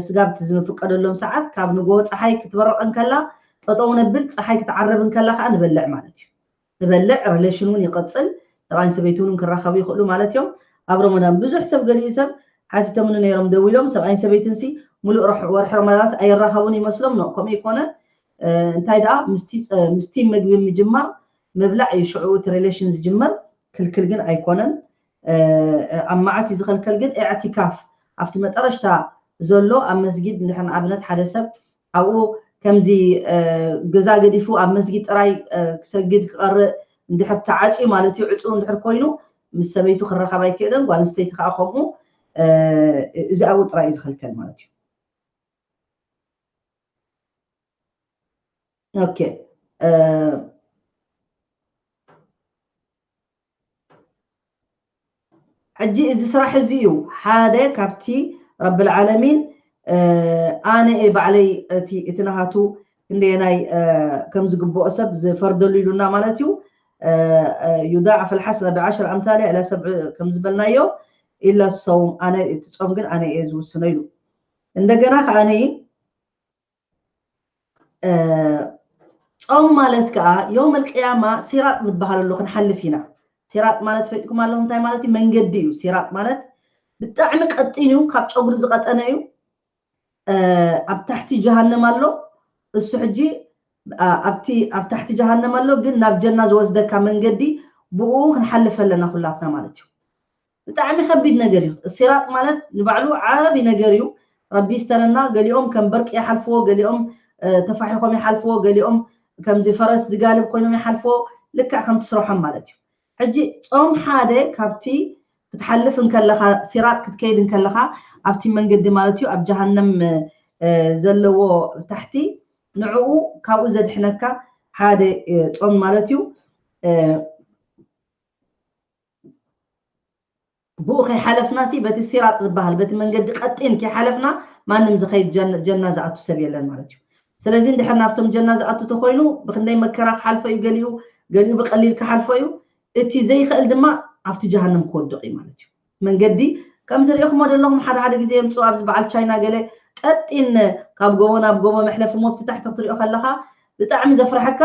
ስጋብ እቲ ዝፍቀደሎም ሰዓት ካብ ንጎሆ ፀሓይ ክትበርቕ እንከላ ጠጠው ነብል፣ ፀሓይ ክትዓረብ እንከላ ከዓ ንበልዕ ማለት እዩ። ንበልዕ፣ relation እውን ይቐፅል፣ ሰብኣይን ሰበይትን እውን ክራኸቡ ይኽእሉ ማለት እዮም። ኣብ ረመዳን ብዙሕ ሰብ፣ ገሊኡ ሰብ ሓቲቶምኒ ነይሮም ደዊሎም፣ ሰብኣይን ሰበይትን ሲ ሙሉእ ረሕ- ወርሒ ረመዳን ኣይራኸቡን ይመስሎም ነው። ከምኡ ይኮነ እንታይ ደኣ ምስቲ ምግቢ ምጅማር ምብላዕ እዩ ሽዑ እቲ relation ዝጅመር። ክልክል ግን ኣይኮነን። ኣብ መዓስ እዩ ዝኸልከል ግን? ኢዕቲካፍ ኣብቲ መጠረሽታ ዘሎ ኣብ መስጊድ እንድሕር ንኣብነት ሓደ ሰብ ኣብኡ ከምዚ ገዛ ገዲፉ ኣብ መስጊድ ጥራይ ክሰግድ ክቐርእ እንድሕር ተዓፅዩ ማለት እዩ። ዕፁ እንድሕር ኮይኑ ምስ ሰበይቱ ክረኸብ ኣይክእልን፣ ጓል ኣንስተይቲ ከዓ ከምኡ። እዚ ኣብኡ ጥራይ እዩ ዝኸልከል ማለት እዩ። ኦኬ። ሕጂ እዚ ስራሕ እዚ እዩ ሓደ ካብቲ ረብል ዓለሚን ኣነ እየ ባዕለይ እቲ እቲ ናሃቱ ክንደየናይ ከም ዝግብኦ ሰብ ዝፈርደሉ ኢሉና ማለት እዩ። يضاعف الحسنة بعشر أمثالها إلى سبع ከም ዝበልናዮ إلا الصوم ኣነ እቲ ጾም ግን ኣነ እየ ዝውስኖ ኢሉ። እንደገና ከዓኒ ጾም ማለት ከዓ የውመል ቅያማ ሲራጥ ዝበሃል ኣሎ ክንሓልፍ ኢና። ሲራጥ ማለት ፈይጥኩም ኣለኹም እንታይ ማለት እዩ? መንገዲ እዩ። ሲራጥ ማለት ብጣዕሚ ቀጢን እዩ፣ ካብ ጨጉሪ ዝቐጠነ እዩ። ኣብ ታሕቲ ጀሃነም ኣሎ። እሱ ሕጂ ኣብቲ ኣብ ታሕቲ ጀሃነም ኣሎ፣ ግን ናብ ጀና ዝወስደካ መንገዲ ብኡ ክንሓልፍ ኣለና ኩላትና ማለት እዩ። ብጣዕሚ ከቢድ ነገር እዩ። ሲራጥ ማለት ንባዕሉ ዓቢ ነገር እዩ። ረቢ ይስተረና። ገሊኦም ከም በርቂ ይሓልፍዎ፣ ገሊኦም ተፋሒኾም ይሓልፍዎ፣ ገሊኦም ከምዚ ፈረስ ዝጋልብ ኮይኖም ይሓልፍዎ። ልክዕ ከምቲ ስርሖም ማለት እዩ። ሕጂ ጾም ሓደ ካብቲ ክትሓልፍ እንከለኻ፣ ሲራጥ ክትከይድ እንከለኻ ኣብቲ መንገዲ ማለት እዩ ኣብ ጀሃነም ዘለዎ ታሕቲ ንዕኡ ካብኡ ዘድሕነካ ሓደ ጾም ማለት እዩ። ብኡ ከይሓለፍና ሲ በቲ ሲራጥ ዝበሃል በቲ መንገዲ ቀጢን ከይሓለፍና ማንም ዝኸይድ ጀና ዝኣቱ ሰብ የለን ማለት እዩ። ስለዚ እንድሕር ናብቶም ጀና ዝኣቱ ተኮይኑ ብክንደይ መከራ ክሓልፎ እዩ፣ ገሊኡ ገሊኡ ብቀሊል ክሓልፎ እዩ፣ እቲ ዘይክእል ድማ ኣብቲ ጀሃነም ክወድቕ እዩ ማለት እዩ። መንገዲ ከም ዝሪእኹሞ ዘለኹም ሓደ ሓደ ግዜ የምፅኡ ኣብዚ በዓል ቻይና ገለ ቀጢን ካብ ጎቦ ናብ ጎቦ መሕለፊ ሞፍቲ ታሕቲ ክትሪኦ ከለካ ብጣዕሚ ዘፍርሐካ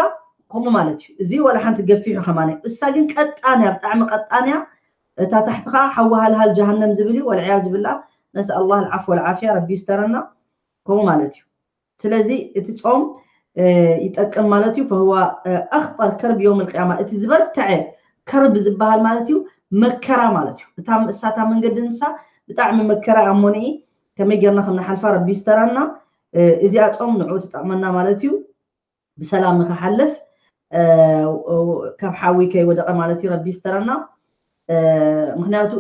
ከምኡ ማለት እዩ። እዚ ዋላ ሓንቲ ገፊሑ ከማነ እሳ ግን ቀጣንያ ብጣዕሚ ቀጣንያ እታ ታሕቲ ከዓ ሓዊ ሃልሃል ጀሃነም ዝብል እዩ። ወልዕያዙ ብላ ነስኣል ላህ ልዓፍ ወልዓፍያ ረቢ ይስተረና ከምኡ ማለት እዩ። ስለዚ እቲ ጾም ይጠቅም ማለት እዩ። ፈህዋ ኣኽጠር ከርብ የውም ልቅያማ እቲ ዝበርትዐ ከርብ ዝበሃል ማለት እዩ መከራ ማለት እዩ። እታ እሳታ መንገዲ ንሳ ብጣዕሚ መከራ እያ። እሞኒ ከመይ ጌርና ከም ንሓልፋ ረቢ ይስተረና። እዚኣ ጾም ንዑ ትጠቕመና ማለት እዩ። ብሰላም ንክሓልፍ ካብ ሓዊ ከይወደቐ ማለት እዩ ረቢ ይስተረና። ምክንያቱ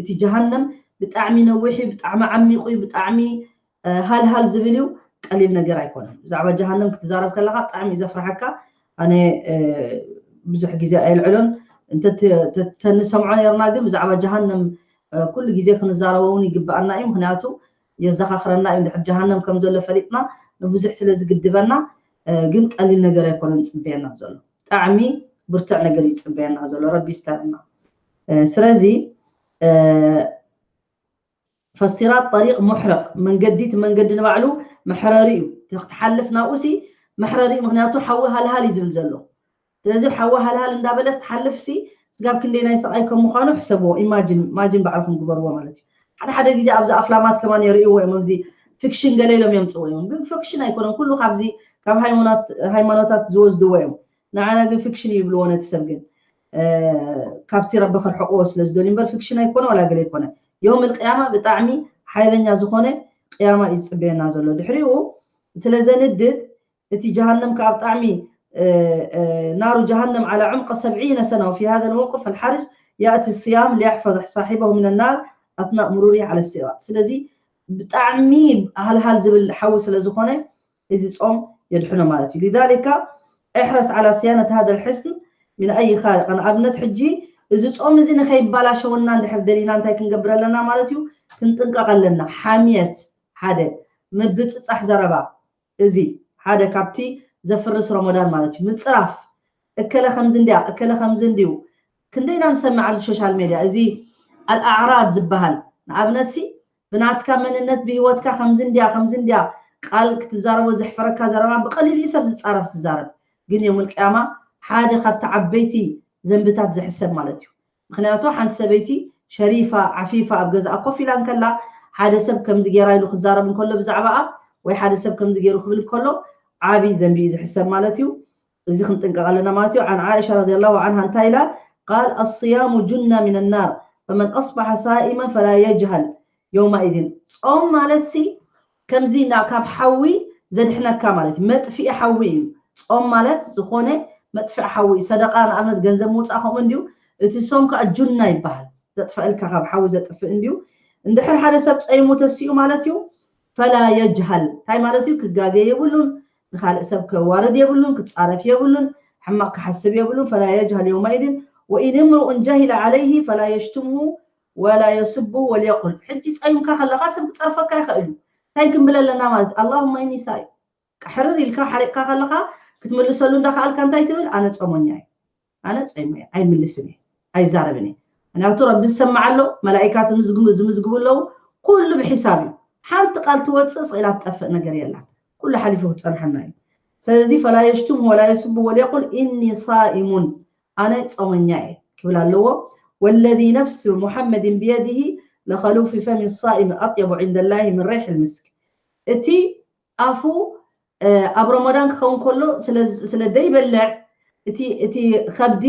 እቲ ጀሃነም ብጣዕሚ ነዊሕ እዩ፣ ብጣዕሚ ዓሚቑ እዩ፣ ብጣዕሚ ሃልሃል ዝብል እዩ፣ ቀሊል ነገር ኣይኮነን። ብዛዕባ ጀሃነም ክትዛረብ ከለካ ብጣዕሚ እዩ ዘፍርሓካ። ኣነ ብዙሕ ግዜ ኣየልዕሎን እንተንሰምዖ ነርና፣ ግን ብዛዕባ ጀሃነም ኩሉ ግዜ ክንዛረቦ እውን ይግብኣና እዩ። ምክንያቱ የዘኻኽረና እዩ። እንድሕር ጀሃነም ከም ዘሎ ፈሊጥና ንብዙሕ ስለ ዝግድበና፣ ግን ቀሊል ነገር ኣይኮነን ዝፅበየና ዘሎ። ብጣዕሚ ብርቱዕ ነገር እዩ ዝፅበየና ዘሎ። ረቢ ይስተረና። ስለዚ ፈሲራት ጠሪቅ ሙሕረቅ መንገዲ እቲ መንገዲ ንባዕሉ መሕረሪ እዩ። ክትሓልፍ ናብኡ ሲ መሕረሪ እዩ። ምክንያቱ ሓዊ ሃልሃል እዩ ዝብል ዘሎ። ስለዚ ሓዊ ሃልሃል እንዳበለት ክትሓልፍ ሲ ስጋብ ክንደይ ናይ ስቃይ ከም ምኳኑ ሕሰብዎ። ኢማጂን ኢማጂን ባዕልኩም ግበርዎ ማለት እዩ። ሓደ ሓደ ግዜ ኣብዚ ኣፍላማት ከማን የርእይዎ እዮም። ኣብዚ ፊክሽን ገለ ኢሎም የምፅዎ እዮም። ግን ፊክሽን ኣይኮነን። ኩሉ ካብዚ ካብ ሃይማኖት ሃይማኖታት ዝወስድዎ እዮም። ንዓና ግን ፊክሽን ይብልዎ ነቲ ሰብ ግን ካብቲ ረቢ ክርሕቅዎ ስለ ዝደልዩ እምበር ፊክሽን ኣይኮነ ዋላ ገለ ኣይኮነ። ዮም ልቅያማ ብጣዕሚ ሓይለኛ ዝኾነ ቅያማ እዩ ዝፅበየና ዘሎ። ድሕሪኡ ስለ ዘንድድ እቲ ጀሃነም ከዓ ብጣዕሚ ናሩ ጀሃነም ዓላ ዕምቀ ሰብዒነ ሰና ወፊ ሃذا الموقف الحرج يأتي الصيام ليحفظ صاحبه من النار أثناء مروره على الصراط። ስለዚ ብጣዕሚ ሃልሃል ዝብል ሓዊ ስለ ዝኾነ እዚ ጾም የድሕኖ ማለት እዩ። لذلك احرص على صيانة هذا الحصن من أي خارق። ንኣብነት ሕጂ እዚ ጾም እዚ ንኸይባላሸወና እንድሕር ደሊና እንታይ ክንገብር ኣለና ማለት እዩ? ክንጥንቀቕ ኣለና። ሓምየት ሓደ፣ ምብጽጻሕ ዘረባ እዚ ሓደ ካብቲ ዘፍርስ ረመዳን ማለት እዩ። ምጽራፍ እከለ ከምዚ እንድያ እከለ ከምዚ እንድዩ ክንደይና ንሰምዕ ኣብዚ ሶሻል ሜድያ እዚ ኣልኣዕራድ ዝበሃል ንኣብነት ሲ ብናትካ መንነት ብህይወትካ ከምዚ እንድያ ከምዚ እንድያ ቃል ክትዛረቦ ዘሕፈረካ ዘረባ ብቀሊል እዩ ሰብ ዝጻረፍ ዝዛረብ ግን የውም ቅያማ ሓደ ካብቲ ዓበይቲ ዘንብታት ዝሕሰብ ማለት እዩ። ምክንያቱ ሓንቲ ሰበይቲ ሸሪፋ ዓፊፋ ኣብ ገዛኣ ኮፍ ኢላ እንከላ ሓደ ሰብ ከምዚ ገይራ ኢሉ ክዛረብ እንከሎ ብዛዕባኣ ወይ ሓደ ሰብ ከምዚ ገይሩ ክብል እንከሎ ዓብዪ ዘንቢ እዩ ዝሕሰብ ማለት እዩ። እዚ ክንጥንቀቕ ኣለና ማለት እዩ። عن عائشة رضي الله عنها እንታይ ኢላ قال الصيام جنة من النار فمن أصبح صائما فلا يجهل يومئذ ጾም ማለት ሲ ከምዚ ና ካብ ሓዊ ዘድሕነካ ማለት እዩ። መጥፍኢ ሓዊ እዩ ጾም ማለት ዝኾነ መጥፍኢ ሓዊ እዩ። ሰደቃ ንኣብነት ገንዘብ ምውፃእ ከምኡ እንድዩ። እቲ ሶም ከዓ ጁና ይበሃል። ዘጥፈእልካ ካብ ሓዊ ዘጥፍእ እንድዩ። እንድሕር ሓደ ሰብ ጸይሙ ተሲኡ ማለት እዩ ፈላ የጅሃል እንታይ ማለት እዩ? ክጋገ የብሉን፣ ንኻልእ ሰብ ከዋርድ የብሉን፣ ክጻረፍ የብሉን፣ ሕማቕ ክሓስብ የብሉን። ፈላ የጅሃል የውመኢድን ወኢን እምርኡን ጀሂለ ዓለይሂ ፈላ የሽትምሁ ወላ የስቡ ወልየቁል። ሕጂ ጸይምካ ከለኻ ሰብ ክጸርፈካ ይኽእል እዩ። እንታይ ክንብል ኣለና ማለት ኣላሁማ ኢኒ ሳኢም። ቅሕርር ኢልካ ሓሪቕካ ከለኻ ክትምልሰሉ እንዳኸኣልካ እንታይ ትብል? ኣነ ጾመኛ እየ፣ ኣነ ጾመኛ እየ፣ ኣይምልስን እየ፣ ኣይዛረብን እየ። ምክንያቱ ረቢ ዝሰምዓ ኣሎ፣ መላኢካት ዝምዝግቡ ኣለዉ፣ ኩሉ ብሒሳብ እዩ። ሓንቲ ቃል ትወፅእ ስቕ ኢላ ትጠፍእ ነገር የላን። ኩሉ ሓሊፉ ክፀንሓና እዩ። ስለዚ ፈላ የሽቱም ወላ የስቡ ወልየቁል ኢኒ ሳኢሙን፣ ኣነ ጾመኛ እየ ክብል ኣለዎ። ወለዚ ነፍሲ ሙሐመድን ብየድሂ ለኸሉፊ ፈሚ ሳኢም ኣጥየቡ ዒንደላሂ ምን ሬሕ ልምስክ። እቲ ኣፉ ኣብ ረመዳን ክኸውን ከሎ ስለ ዘይበልዕ እቲ ከብዲ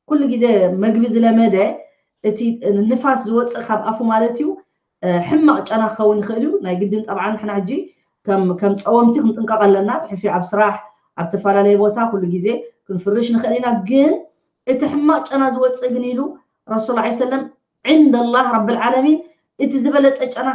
ኩሉ ግዜ መግቢ ዝለመደ እቲ ንፋስ ዝወፅእ ካብ ኣፉ ማለት እዩ ሕማቕ ጨና ክኸውን ይኽእል እዩ። ናይ ግድን ጠብዓ ንሕና ሕጂ ከም ፀወምቲ ክንጥንቀቕ ኣለና። ብሕፊ ኣብ ስራሕ ኣብ ተፈላለየ ቦታ ኩሉ ግዜ ክንፍርሽ ንኽእል ኢና። ግን እቲ ሕማቕ ጨና ዝወፅእ ግን ኢሉ ረሱል ላ ሰለም ዕንደ ላህ ረብል ዓለሚን እቲ ዝበለፀ ጨና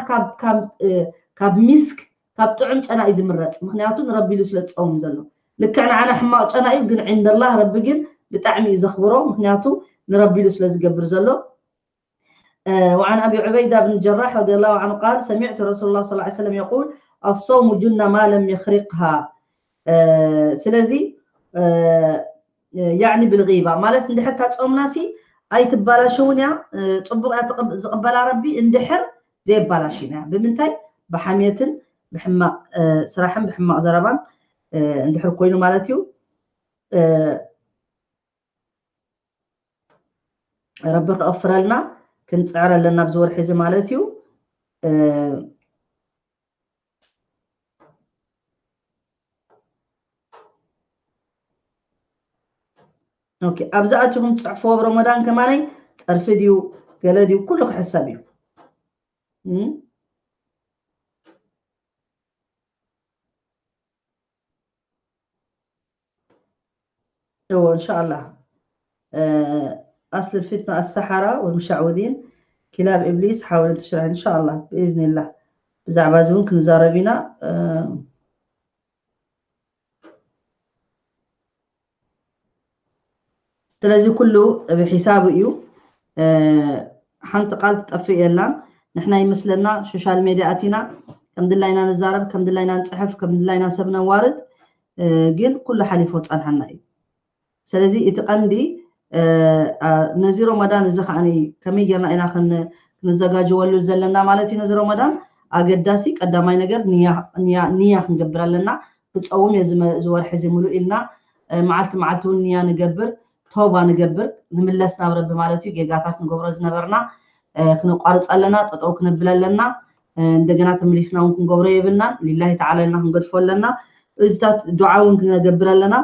ካብ ሚስክ ካብ ጥዑም ጨና እዩ ዝምረፅ። ምክንያቱ ንረቢ ኢሉ ስለ ዝፀውም ዘሎ። ልክዕ ንዓና ሕማቕ ጨና እዩ ግን ዕንደ ላህ ረቢ ግን ብጣዕሚ እዩ ዘኽብሮ። ምክንያቱ ንረቢ ኢሉ ስለ ዝገብር ዘሎ። وعن أبي عبيدة بن الجراح رضي الله عنه قال سمعت رسول الله صلى الله عليه وسلم يقول الصوم جنة ما لم يخرقها. ስለዚ ያዕኒ ብልጊባ ማለት እንድሕር እታ ጾምና ሲ ኣይትባላሸውን እያ፣ ጽቡቕ እያ ዝቕበላ ረቢ እንድሕር ዘየባላሽና እያ። ብምንታይ? ብሓምየትን ብሕማቕ ስራሕን ብሕማቕ ዘረባን እንድሕር ኮይኑ ማለት እዩ። ረቢ ክቕፍረልና ክንፅዕር ኣለና ኣብዚ ወርሒ እዚ ማለት እዩ። ኦኬ፣ ኣብዚ ኣቲኹም ትፅሕፍዎ ኣብ ረመዳን ከማነይ ፀርፊ ድዩ ገለ ድዩ ኩሉ ክሕሰብ እዩ። እዎ እንሻኣላህ። ኣስል ፊትና ኣሰሓራ ወልሙሻዕውዲን ኪላብ እብሊስ ሓውልን ትሽራሕን እንሻኣላህ ብኢዝኒላህ። ብዛዕባ እዚ እውን ክንዛረብ ኢና። ስለዚ ኩሉ ብሒሳቡ እዩ። ሓንቲ ቃል ትጠፍእ የላን። ንሕና ይመስለና ሶሻል ሜድያ ኣቲና ከም ድላይና ንዛረብ፣ ከም ድላይና ንፅሕፍ፣ ከም ድላይና ሰብ ነዋርድ፣ ግን ኩሉ ሓሊፎ ፃንሓና እዩ። ስለዚ እቲ ቀንዲ ነዚ ሮመዳን እዚ ከዓ ከመይ ጌርና ኢና ክንዘጋጀወሉ ዘለና ማለት እዩ። ነዚ ሮመዳን ኣገዳሲ ቀዳማይ ነገር ንያ ክንገብር ኣለና። ክፀውም እየ ዝወርሒ እዚ ምሉእ ኢልና መዓልቲ መዓልቲ እውን ንያ ንገብር፣ ተውባ ንገብር፣ ንምለስ ናብ ረቢ ማለት እዩ። ጌጋታት ንገብሮ ዝነበርና ክነቋርፅ ኣለና፣ ጠጠው ክነብል ኣለና። እንደገና ተመሊስና እውን ክንገብሮ የብልናን። ሊላሂ ተዓላ ኢልና ክንገድፎ ኣለና። እዚታት ዱዓ እውን ክነገብር ኣለና።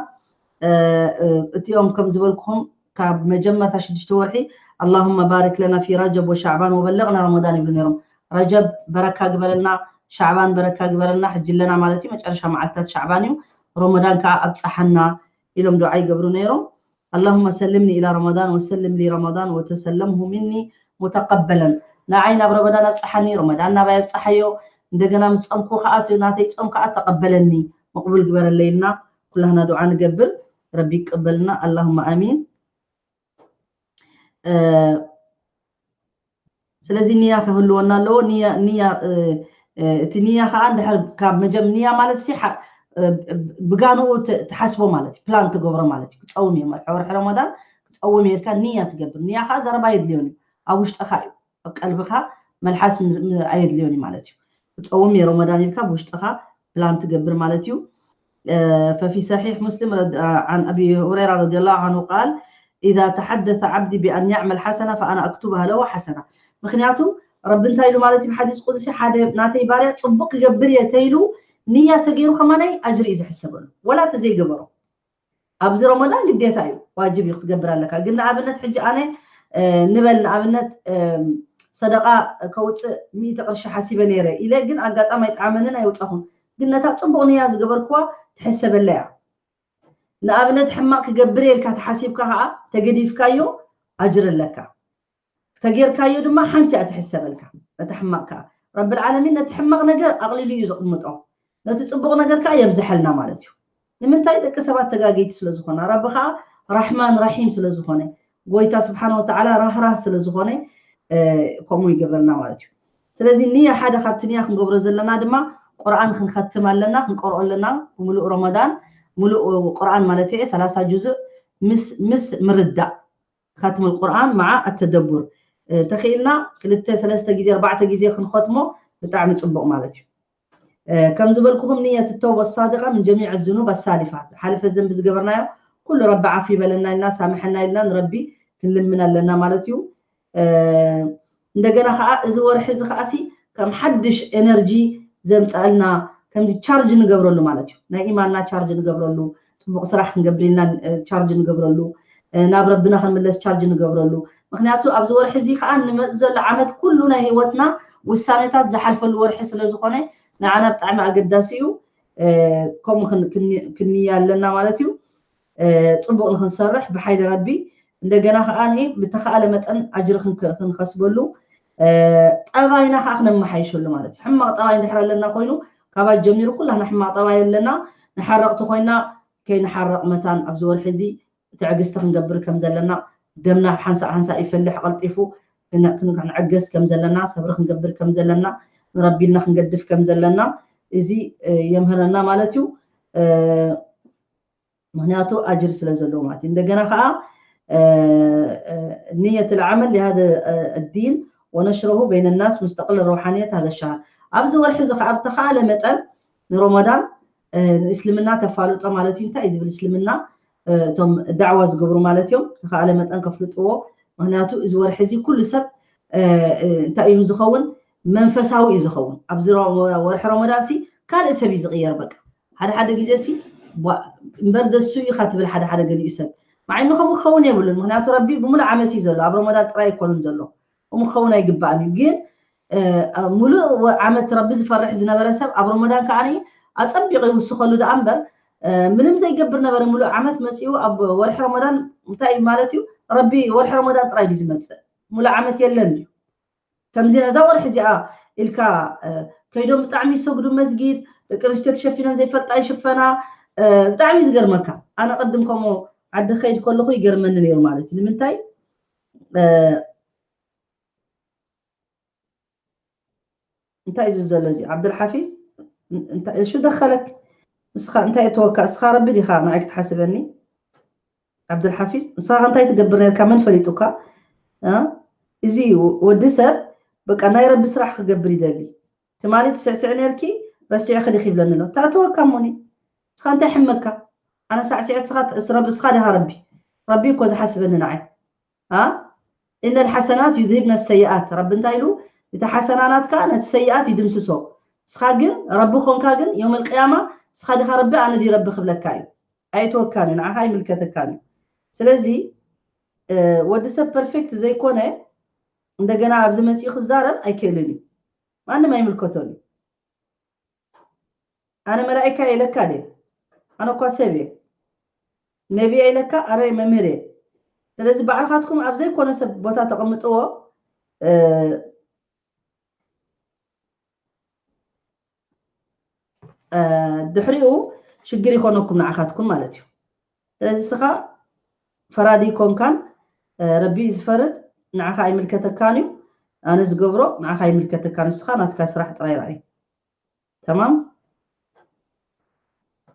እቲኦም ከም ዝበልኩኹም ካብ መጀመርታ ሽዱሽተ ወርሒ اللهم بارك لنا في رجب وشعبان وبلغنا رمضان ይብሉ ነይሮም። ረጀብ በረካ ግበረልና፣ ሻዕባን በረካ ግበረልና፣ ሕጂ ኣለና ማለት እዩ። መጨረሻ መዓልታት ሻዕባን እዩ። ረመዳን ከዓ ኣብፀሓና ኢሎም ዱዓ ይገብሩ ነይሮም። اللهم سلمني إلى رمضان وسلم لي رمضان وتسلمه مني متقبلا። ንዓይ ናብ ረመዳን ኣብፀሓኒ፣ ረመዳን ናባይ ኣብፀሓዮ። እንደገና ምስ ፆምኩ ከዓ እቲ ናተይ ፆም ከዓ ተቐበለኒ፣ መቕቡል ግበረለይ ኢልና ኩላህና ዱዓ ንገብር። ረቢ ይቀበልና። اللهم آمين። ስለዚ ንያ ክህልወና ኣለዎ። ንያ እቲ ንያ ከዓ እንድሕር ካብ መጀም ንያ ማለት ሲ ብጋንኡ ትሓስቦ ማለት እዩ። ፕላን ትገብሮ ማለት እዩ። ክፀውም እየ፣ መርሒ ወርሒ ረመዳን ክፀውም እየ ኢልካ ንያ ትገብር። ንያ ከዓ ዘረባ የድልዮን እዩ፣ ኣብ ውሽጥኻ እዩ፣ ኣብ ቀልብኻ መልሓስ ኣየድልዮን እዩ ማለት እዩ። ክፀውም እየ ረመዳን ኢልካ ብውሽጥኻ ፕላን ትገብር ማለት እዩ። ففي صحيح مسلم عن أبي هريرة رضي الله عنه قال: إذا تحدث عبدي بأن يعمل حسنة فأنا أكتبها له حسنة። ምክንያቱ ረቢ እንታይ ኢሉ ማለት እዩ? ሓዲስ ቁድሲ ሓደ ናተይ ባርያ ፅቡቅ ክገብር እየ ተይሉ ንያ ተገይሩ ከማናይ ኣጅሪ እዩ ዝሕሰበሉ፣ ወላ ተዘይገበሮ። ኣብዚ ረመዳን ግዴታ እዩ፣ ዋጅብ እዩ ክትገብር ኣለካ። ግን ንኣብነት ሕጂ ኣነ ንበል ንኣብነት ሰደቃ ከውፅእ ሚእቲ ቅርሺ ሓሲበ ነይረ ኢለ፣ ግን ኣጋጣሚ ኣይጠዓመንን ኣይውፃኹን። ግን ነታ ፅቡቅ ንያ ዝገበርክዋ ትሕሰበላ እያ። ንኣብነት ሕማቅ ክገብር እየ ኢልካ ተሓሲብካ ከዓ ተገዲፍካዮ ኣጅር ኣለካ። ተጌርካዮ ድማ ሓንቲ እያ ትሕሰበልካ። እቲ ሕማቅ ከዓ ረብል ዓለሚን ነቲ ሕማቅ ነገር ኣቕሊሉ እዩ ዝቕምጦ፣ ነቲ ፅቡቅ ነገር ከዓ የብዝሐልና ማለት እዩ። ንምንታይ? ደቂ ሰባት ተጋገይቲ ስለዝኾና፣ ረቢ ከዓ ራሕማን ራሒም ስለዝኾነ፣ ጎይታ ስብሓን ወተዓላ ራህራህ ስለዝኾነ ከምኡ ይገብረልና ማለት እዩ። ስለዚ ንያ ሓደ ካብቲ ንያ ክንገብሮ ዘለና ድማ ቁርኣን ክንኸትም ኣለና፣ ክንቀርኦ ኣለና። ብምሉእ ረመዳን ሙሉእ ቁርኣን ማለት እየ ሰላሳ ጁዝእ ምስ ምርዳእ ختم القرآن مع التدبر ተኽኢልና ክልተ ሰለስተ ግዜ ኣርባዕተ ግዜ ክንኸትሞ ብጣዕሚ ፅቡቕ ማለት እዩ። ከም ዝበልኩኹም ንየት ተውበት ሳድቃ ምን ጀሚዕ ዝኑብ ኣሳሊፋ፣ ዝሓለፈ ዘንቢ ዝገበርናዮ ኩሉ ረቢ ዓፍ ይበለና ኢልና ሳምሐና ኢልና ንረቢ ክንልምን ኣለና ማለት እዩ። እንደገና ከዓ እዚ ወርሒ እዚ ከዓሲ ከም ሓድሽ ኤነርጂ ዘምፀኣልና ከምዚ ቻርጅ ንገብረሉ ማለት እዩ። ናይ ኢማንና ቻርጅ ንገብረሉ፣ ፅቡቕ ስራሕ ክንገብር ኢልና ቻርጅ ንገብረሉ፣ ናብ ረብና ክንምለስ ቻርጅ ንገብረሉ። ምክንያቱ ኣብዚ ወርሒ እዚ ከዓ ንመፅ ዘሎ ዓመት ኩሉ ናይ ህይወትና ውሳኔታት ዝሓልፈሉ ወርሒ ስለዝኾነ ንዓና ብጣዕሚ ኣገዳሲ እዩ። ከምኡ ክንያ ኣለና ማለት እዩ። ፅቡቕ ንክንሰርሕ ብሓይሊ ረቢ እንደገና ከዓ ብተኻእለ መጠን ኣጅሪ ክንከስበሉ ጠባይና ከዓ ክነመሓይሸሉ ማለት እዩ። ሕማቕ ጠባይ እንድሕር ኣለና ኮይኑ ካባይ ጀሚሩ ኩላና ሕማቕ ጠባይ ኣለና። ንሓረቕቲ ኮይና ከይንሓረቕ መታን ኣብዚ ወርሒ እዚ ትዕግስቲ ክንገብር ከም ዘለና፣ ደምና ሓንሳእ ሓንሳእ ይፈልሕ ቀልጢፉ፣ ክንዕገስ ከም ዘለና፣ ሰብሪ ክንገብር ከም ዘለና፣ ንረቢልና ክንገድፍ ከም ዘለና እዚ የምህረና ማለት እዩ። ምክንያቱ ኣጅር ስለ ዘለዎ ማለት እዩ። እንደገና ከዓ ንየት ልዓመል ሊሃደ ኣዲን ወነሽረሁ በይነ ናስ ሙስተቅል ሮሓንየት ሃደ ሻሃር። ኣብዚ ወርሒ እዚ ከዓ ብተኻእለ መጠን ንሮመዳን ንእስልምና ተፋልጦ ማለት እዩ። እንታይ እዩ ዝብል እስልምና? እቶም ዳዕዋ ዝገብሩ ማለት እዮም። ተኻእለ መጠን ከፍልጥዎ። ምክንያቱ እዚ ወርሒ እዚ ኩሉ ሰብ እንታይ እዩ ዝኸውን? መንፈሳዊ እዩ ዝኸውን። ኣብዚ ወርሒ ረመዳን ሲ ካልእ ሰብ እዩ ዝቕየር። በቃ ሓደ ሓደ ግዜ ሲ እምበር ደሱ ኢኻ ትብል ሓደ ሓደ ገሊኡ ሰብ ማዕኑ ከምኡ ክኸውን የብሉን። ምክንያቱ ረቢ ብምሉእ ዓመት እዩ ዘሎ፣ ኣብ ረመዳን ጥራይ ኣይኮኑን ዘሎ። ከምኡ ክኸውን ኣይግባእን እዩ። ግን ሙሉእ ዓመት ረቢ ዝፈርሕ ዝነበረ ሰብ ኣብ ረመዳን ከዓ ኣፀቢቑ ይውስኸሉ ደኣ እምበር ምንም ዘይገብር ነበረ። ሙሉእ ዓመት መፂኡ ኣብ ወርሒ ረመዳን እንታይ ማለት እዩ? ረቢ ወርሒ ረመዳን ጥራይ ድዩ ዝመፅእ? ሙሉእ ዓመት የለን ድዩ? ከምዚ ነዛ ወርሒ እዚኣ ኢልካ ከይዶም ብጣዕሚ ይሰግዱ መስጊድ፣ ደቂ ኣንስትዮ ተሸፊነን ዘይፈልጣ ይሽፈና። ብጣዕሚ ዝገርመካ፣ ኣነ ቅድም ከምኡ ዓዲ ከይድ ከለኹ ይገርመኒ ነይሩ ማለት እዩ። ንምንታይ እንታይ ዝብል ዘሎ እዚ ዓብደልሓፊዝ? እሹ ደኸለክ እስኻ እንታይ እተወካ? እስኻ ረቢ ዲኻ ንዓይ ክትሓስበኒ? ዓብደልሓፊዝ፣ ንስኻ እንታይ ትገብር ነርካ? መን ፈሊጡካ? እ? እዚ እዩ ወዲ ሰብ፣ በቃ ናይ ረቢ ስራሕ ክገብር ይደሊ። ትማሊ ትስዕስዕ ነርኪ፣ ረሲዕ ክሊኽ ይብለኒ ኣሎ። ተእተወካ እሞኒ። ንስኻ እንታይ ሕመካ? ኣነ ሳዕሲዐ፣ እስኻ፣ እስ-፣ ረቢ፣ እስኻ ዲኻ ረቢ? ረቢ እኮ ዝሓስበኒ ንዓይ። እ? እነል ሓሰናት ዩዝሂብነ ሰይኣት። ረቢ እንታይ ኢሉ? እቲ ሓሰናናትካ ነቲ ሰይኣት ይድምስሶ። ንስኻ ግን ረቢ ኮንካ ግን፣ የውመል ቅያማ፣ ንስኻ ዲኻ ረቢ፣ ኣነ ድዩ ረቢ ክብለካ እዩ። ኣይተወካን እዩ፣ ንዓኻ ኣይምልከተካን እዩ። ስለዚ፣ እ፣ ወዲ ሰብ ፐርፌክት ዘይኮነ፣ እንደገና ኣብዚ መጺኡ ክዛረብ ኣይክእልን እዩ። ማንም ኣይምልከቶን እዩ። ኣነ መላኢካ እየ ኢለካ ድየ? ኣነ እኳ ሰብ እየ። ነቢ እየ ኢለካ? ኣረ መምህር እየ። ስለዚ ባዕልኻትኩም ኣብ ዘይኮነ ሰብ ቦታ ተቐምጥዎ፣ እ፣ እ፣ ድሕሪኡ ሽግር ይኾነኩም ንዓኻትኩም ማለት እዩ። ስለዚ እስኻ ፈራዲ ይኮንካን፣ እ፣ ረቢ እዩ ዝፈርድ፣ ንዓኻ ኣይምልከተካን እዩ። ኣነ ዝገብሮ ንዓኻ ኣይምልከተካን፣ ንስኻ ናትካ ስራሕ ጥራይ ርኣይ። ተማም?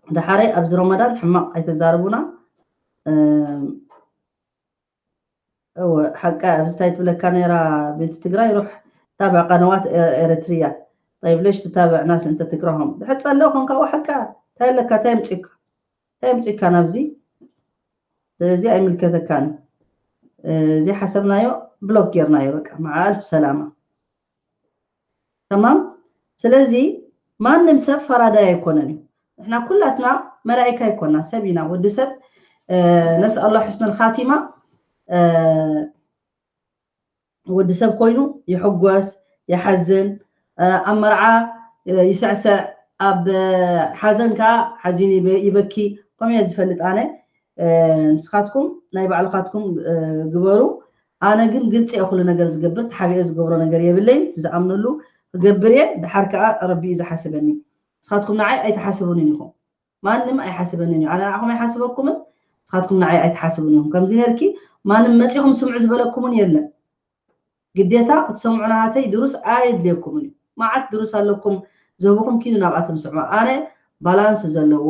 ደሓረይ ኣብዚ ረመዳን ሕማቕ ኣይተዛርቡና። እ፣ እወ፣ ሓቃ ኣብዚ እንታይ ትብለካ ነይራ ቤት ትግራይ፣ ሩሕ ታብዕ ቀነዋት ኤ-፣ ኤረትርያ። طيب ليش تتابع ناس أنت تكرههم؟ ድሕር ጸለእ ኮንካ፣ እወ፣ ሓቃ እንታይ ኣለካ? እንታይ ኣምጺእካ? እንታይ ኣምጺእካ ናብዚ? ስለዚ ኣይምልከተካን። እ፣ ዘይሓሰብናዮ ብሎክ ጌርናዮ፣ በቃ፣ መዓ ኣልፍ ሰላማ። ተማም? ስለዚ ማንም ሰብ ፈራዳይ ኣይኮነን እዩ። ንሕና ኩላትና መላኢካ ኣይኮና፣ ሰብ ኢና። ወዲ ሰብ፣ እ፣ ነስኣል ላህ ሑስነል ኻቲማ፣ እ፣ ወዲ ሰብ ኮይኑ ይሕጎስ፣ ይሓዝን፣ እ፣ ኣብ መርዓ፣ እ፣ ይስዕስዕ፣ ኣብ፣ እ፣ ሓዘን ከዓ ሓዚኑ ይበ-፣ ይበኪ። ከምኡ እየ ዝፈልጥ ኣነ። እ፣ ንስኻትኩም ናይ ባዕልኻትኩም፣ እ፣ ግበሩ። ኣነ ግን ግልፂ እየ ኩሉ ነገር ዝገብር፣ ተሓቢኤ ዝገብሮ ነገር የብለይን። እቲ ዝኣምነሉ ክገብር እየ። ድሓር ከዓ ረቢ እዩ ዝሓስበኒ። ንስኻትኩም ንዓይ ኣይትሓስቡንን ኢኹም። ማንም ኣይሓስበንን እዩ። ኣነ ንዓኹም ኣይሓስበኩምን፣ ንስኻትኩም ንዓይ ኣይትሓስቡን ኢኹም። ከምዚ ነርኪ ማንም መፂኹም ስምዑ ዝበለኩምን የለን። ግዴታ ክትሰምዑ ናሃተይ ድሩስ ኣየድልየኩምን እዩ። መዓት ድሩስ ኣለኩም ዝህብኹም፣ ኪዱ ናብኣቶም ስምዑ። ኣነ ባላንስ ዘለዎ፣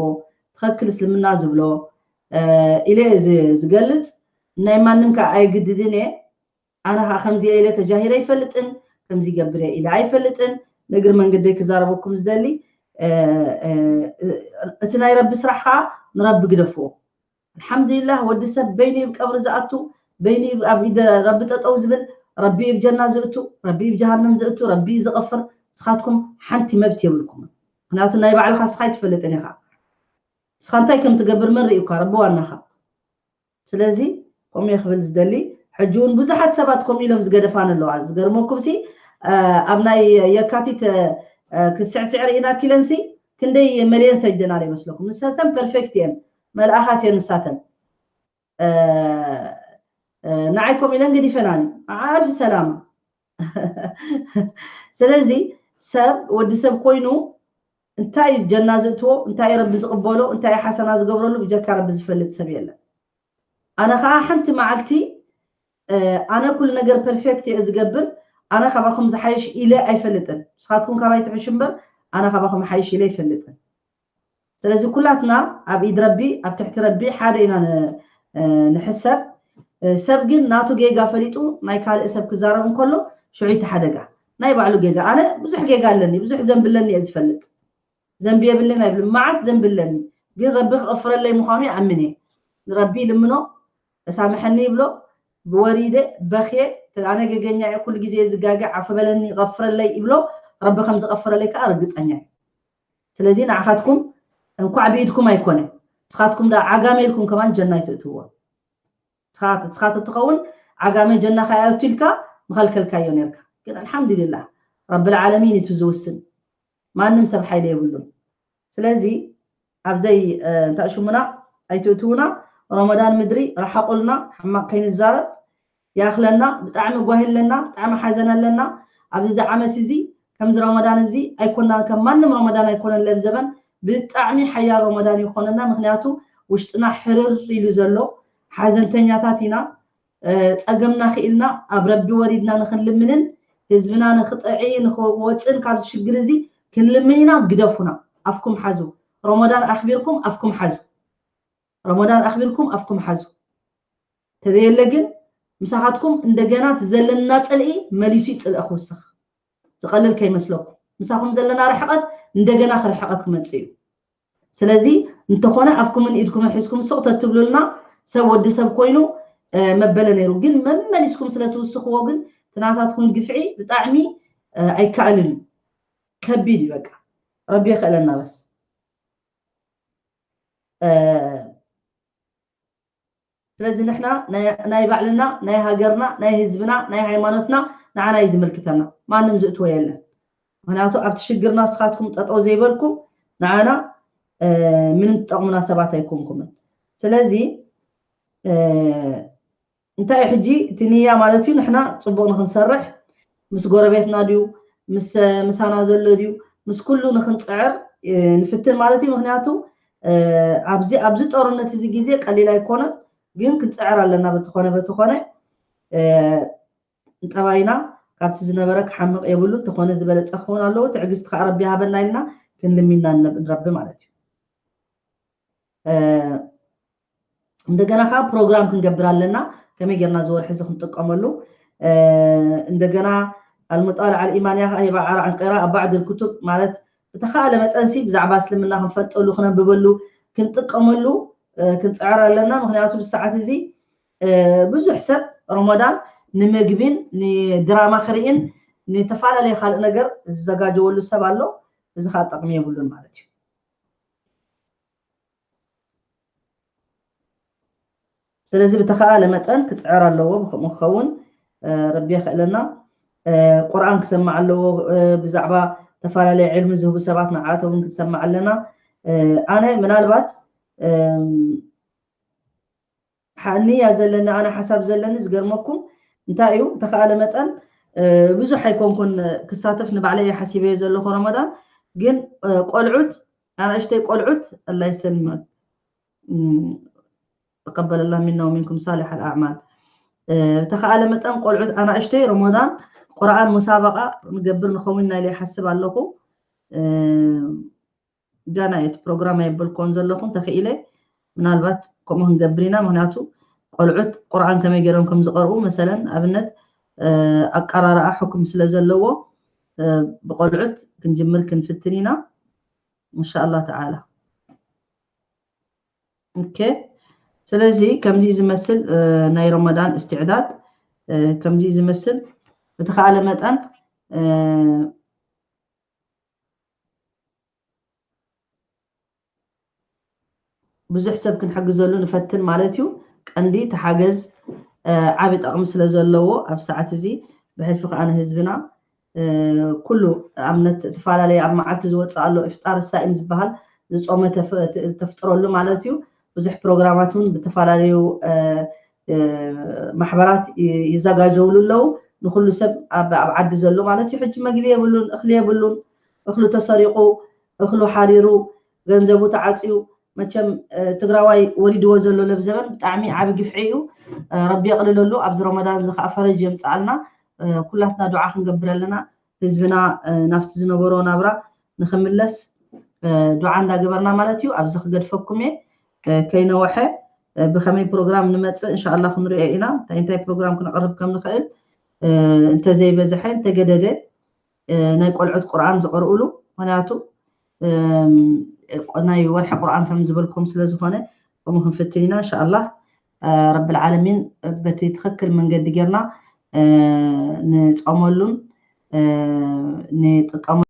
ትኸክል እስልምና ዝብሎ፣ እ፣ ኢለ ዝ-፣ ዝገልጽ፣ ናይ ማንም ከ ኣይግድድን እየ። ኣነ ከኣ ከምዚ እየ ኢለ ተጃሂረ ኣይፈልጥን፣ ከምዚ ገብር እየ ኢለ ኣይፈልጥን። ንእግሪ መንገደይ ክዛረበኩም ዝደሊ፣ እ፣ እ፣ እ፣ እቲ ናይ ረቢ ስራሕ ከኣ ንረቢ ግደፍዎ። ኣልሓምዱሊላህ፣ ወዲ ሰብ በይኑ እዩ ቀብሪ ዝኣቱ፣ በይኑ እዩ ኣብ ኢደ ረቢ ጠጠው ዝብል፣ ረቢ እዩ ጀና ዝእቱ፣ ረቢ እዩ ጀሃነም ዝእቱ፣ ረቢ እዩ ዝቐፍር። ንስኻትኩም ሓንቲ መብት የብልኩምን። ምክንያቱ ናይ ባዕልኻ ንስኻ ኣይትፈልጥን ኢኻ። ንስኻ እንታይ ከም ትገብር መን ርእዩካ? ረቢ ዋናኻ። ስለዚ ከምኡ እየ ክብል ዝደሊ። ሕጂ እውን ብዙሓት ሰባት ከምኡ ኢሎም ዝገደፋን ኣለዋ። ዝገርመኩም ሲ፣ እ፣ ኣብ ናይ የካቲት፣ እ፣ እ፣ ክስዕስዕ ርኢና ኪለንሲ ክንደይ መሊየን ሰጅደና ዶ ይመስለኩም? ንሳተን ፐርፌክት እየን፣ መልኣኻት እየን ንሳተን። እ፣ እ፣ ንዓይ ከምኡ ኢለን ገዲፈናኒ። ኣልፍ ሰላማ። ስለዚ ሰብ፣ ወዲ ሰብ ኮይኑ እንታይ እዩ ጀና ዝእትዎ፣ እንታይ እዩ ረቢ ዝቕበሎ፣ እንታይ እዩ ሓሰና ዝገብረሉ ብጀካ ረቢ ዝፈልጥ ሰብ የለን። ኣነ ኸዓ ሓንቲ መዓልቲ፣ እ፣ ኣነ ኩሉ ነገር ፐርፌክት እየ ዝገብር፣ ኣነ ካባኹም ዝሓይሽ ኢለ ኣይፈልጥን። ንስኻትኩም ካባይ ትሕሹ እምበር፣ ኣነ ካባኹም ሓይሽ ኢለ ኣይፈልጥን። ስለዚ ኩላትና ኣብ ኢድ ረቢ፣ ኣብ ትሕቲ ረቢ ሓደ ኢና ን-፣ እ፣ ንሕሰብ። እ፣ ሰብ ግን ናቱ ጌጋ ፈሊጡ ናይ ካልእ ሰብ ክዛረብ እንከሎ ሽዑ እቲ ሓደጋ ናይ ባዕሉ ጌጋ። ኣነ ብዙሕ ጌጋ ኣለኒ፣ ብዙሕ ዘንቢ ኣለኒ እየ ዝፈልጥ። ዘንቢ የብልን ኣይብልን፣ መዓት ዘንቢ ኣለኒ። ግን ረቢ ክቐፍረለይ ምዃኑ ይኣምን እየ። ንረቢ ልምኖ፣ እሳምሐኒ ይብሎ፣ ብወሪደ በኽየ፣ ኣነ ገገኛ እየ፣ ኩሉ ግዜ ዝጋገ፣ ዓፍ በለኒ፣ ይቐፍረለይ ይብሎ፣ ረቢ ከም ዝቐፍረለይ ከኣ ርግጸኛ እየ። ስለዚ ንዓኻትኩም እንኳዕ ብኢድኩም ኣይኮነ፣ ንስኻትኩም ደኣ ዓጋመ ኢልኩም ከማን ጀና ኣይትእትዎ። ንስኻ፣ ንስኻ ተትኸውን ዓጋመ ጀና ከይኣቱ ኢልካ ምኸልከልካዮ ነርካ። ግን ኣልሓምዱሊላህ፣ ረብል ዓለሚን እዩ እቲ ዝውስን። ማንም ሰብ ሓይሊ የብሉን። ስለዚ ኣብዘይ፣ እ፣ እንታይ ሽሙና ኣይትእትውና። ረመዳን ምድሪ ረሓቑልና፣ ሕማቕ ከይንዛረብ። ይኣኽለና፣ ብጣዕሚ ጓሂ ኣለና፣ ብጣዕሚ ሓዘን ኣለና። ኣብዚ ዓመት እዚ ከምዚ ረመዳን እዚ ኣይኮናን፣ ከም ማንም ረመዳን ኣይኮነን ለብ ዘበን። ብጣዕሚ ሓያል ረመዳን ይኾነና፣ ምኽንያቱ ውሽጥና ሕርር ኢሉ ዘሎ፣ ሓዘንተኛታት ኢና። እ፣ ጸገምና ክኢልና ኣብ ረቢ ወሪድና ንኽንልምንን ህዝብና ንኽጥዒ ንኽወጽእን ካብዚ ሽግር እዚ ክንልምን ኢና። ግደፉና፣ ኣፍኩም ሓዙ። ረመዳን ኣኽቢርኩም ኣፍኩም ሓዙ። ረመዳን ኣኽቢርኩም ኣፍኩም ሓዙ። ተዘየለ ግን ምሳኻትኩም እንደገና እቲ ዘለና ጽልኢ መሊሱ ይጽልእ ክውስኽ። ዝቐልል ከይመስለኩም። ምሳኹም ዘለና ርሕቐት እንደገና ክርሕቐት ክመጽእ እዩ። ስለዚ እንተኾነ ኣፍኩምን ኢድኩምን ሒዝኩም ስቕ ተትብሉልና ሰብ ወዲ ሰብ ኮይኑ መበለ ነይሩ። ግን መመሊስኩም ስለ ትውስኽዎ ግን እቲ ናታትኩም ግፍዒ ብጣዕሚ ኣይከኣልን እዩ። ከቢድ እዩ በቃ። ረቢ የኽእለና በስ። ስለዚ ንሕና ናይ ባዕልና ናይ ሃገርና ናይ ህዝብና ናይ ሃይማኖትና ንዓና እዩ ዝምልክተና። ማንም ዝእትዎ የለን። ምክንያቱ ኣብቲ ሽግርና ንስኻትኩም ጠጠው ዘይበልኩም ንዓና ምንም ትጠቕሙና ሰባት ኣይኮንኩምን። ስለዚ እንታይ ሕጂ እቲ ንያ ማለት እዩ ንሕና ፅቡቅ ንክንሰርሕ ምስ ጎረቤትና ድዩ ምስ ምሳና ዘሎ ድዩ ምስ ኩሉ ንክንፅዕር ንፍትን ማለት እዩ። ምክንያቱ ኣብዚ ኣብዚ ጦርነት እዚ ግዜ ቀሊል ኣይኮነን፣ ግን ክንፅዕር ኣለና። በተኾነ በተኾነ ጠባይና ካብቲ ዝነበረ ክሓምቕ የብሉ። እንተኾነ ዝበለፀ ክኸውን ኣለዎ። ትዕግስቲ ከዓ ረቢ ሃበና ኢልና ክንልሚና ንረቢ ማለት እዩ። እንደገና ከዓ ፕሮግራም ክንገብር ኣለና። ከመይ ጌርና ዝወርሒ እዚ ክንጥቀመሉ እንደገና المطالعة الإيمانية هي عبارة عن قراءة بعض الكتب ማለት ብተኻእለ መጠንሲ ብዛዕባ እስልምና ክንፈልጠሉ ክነንብበሉ ክንጥቀመሉ ክንፅዕር ኣለና። ምክንያቱ ብሰዓት እዚ ብዙሕ ሰብ ረመዳን ንምግቢን ንድራማ ክርኢን ንተፈላለየ ካልእ ነገር ዝዘጋጀወሉ ሰብ ኣሎ። እዚ ከዓ ጠቕሚ የብሉን ማለት እዩ። ስለዚ ብተኻእለ መጠን ክፅዕር ኣለዎ። ብከምኡ ክኸውን ረቢ የኽእለና። ቁርኣን ክሰማዕ ኣለዎ። ብዛዕባ ተፈላለየ ዕልሚ ዝህቡ ሰባት ንዓቶም ክሰማዕ ኣለና። ኣነ ምናልባት ንያ ዘለኒ ኣነ ሓሳብ ዘለኒ ዝገርመኩም እንታይ እዩ ተኸኣለ መጠን ብዙሕ ኣይኮንኩን ክሳተፍ ንባዕለይ ሓሲበዮ ዘለኹ ረመዳን ግን ቆልዑት ኣናእሽተይ ቆልዑት ኣላ ይሰልመን ተቀበለላ ሚና ወሚንኩም ሳሊሕ ኣልኣዕማል ተኸኣለ መጠን ቆልዑት ኣናእሽተይ ረመዳን ቁርኣን ሙሳበቃ ንገብር ንኸውን ናይ ኢለ ይሓስብ ኣለኹ ጋና እቲ ፕሮግራም ኣየበልኮን ዘለኹ እንተኽኢለ ምናልባት ከምኡ ክንገብር ኢና ምክንያቱ ቆልዑት ቁርኣን ከመይ ገይሮም ከም ዝቀርኡ መሰለን ኣብነት ኣቀራርኣ ሕኩም ስለ ዘለዎ ብቆልዑት ክንጅምር ክንፍትን ኢና እንሻኣላ ተዓላ ኦኬ ስለዚ ከምዚ ዝመስል ናይ ረመዳን እስትዕዳድ ከምዚ ዝመስል ብተኻእለ መጠን ብዙሕ ሰብ ክንሕግዘሉ ንፈትን ማለት እዩ ቀንዲ ተሓገዝ ዓቢ ጠቕሚ ስለ ዘለዎ ኣብ ሰዓት እዚ ብሕልፊ ከዓ ንህዝብና ኩሉ ኣብነት ተፈላለየ ኣብ መዓልቲ ዝወፅእ ኣሎ ኢፍጣር ሳኢም ዝበሃል ዝፆመ ተፍጥረሉ ማለት እዩ ብዙሕ ፕሮግራማት እውን ብተፈላለዩ ማሕበራት ይዘጋጀውሉ ኣለዉ ንኩሉ ሰብ ኣብ ዓዲ ዘሎ ማለት እዩ ሕጂ መግቢ የብሉን እኽሊ የብሉን እኽሉ ተሰሪቁ እኽሉ ሓሪሩ ገንዘቡ ተዓፅዩ መቸም ትግራዋይ ወሪድዎ ዘሎ ለብዘበን ብጣዕሚ ዓቢ ግፍዒ እዩ ረቢ የቕልለሉ ኣብዚ ረመዳን እዚ ከዓ ፈረጅ የምፅኣልና ኩላትና ዱዓ ክንገብር ኣለና ህዝብና ናብቲ ዝነበሮ ናብራ ንክምለስ ዱዓ እንዳገበርና ማለት እዩ ኣብዚ ክገድፈኩም እየ ከይነወሐ ብከመይ ፕሮግራም ንመፅእ እንሻላ ክንሪኦ ኢና እንታይ እንታይ ፕሮግራም ክነቅርብ ከም ንክእል እንተዘይበዝሐ እንተገደደ ናይ ቆልዑት ቁርኣን ዝቀርኡሉ ምክንያቱ ናይ ወርሒ ቁርኣን ከም ዝበልኩም ስለዝኮነ ከምኡ ክንፍትን ኢና እንሻላ ረቢ ልዓለሚን በቲ ትክክል መንገዲ ጌርና ንፀመሉን ንጥቀመሉ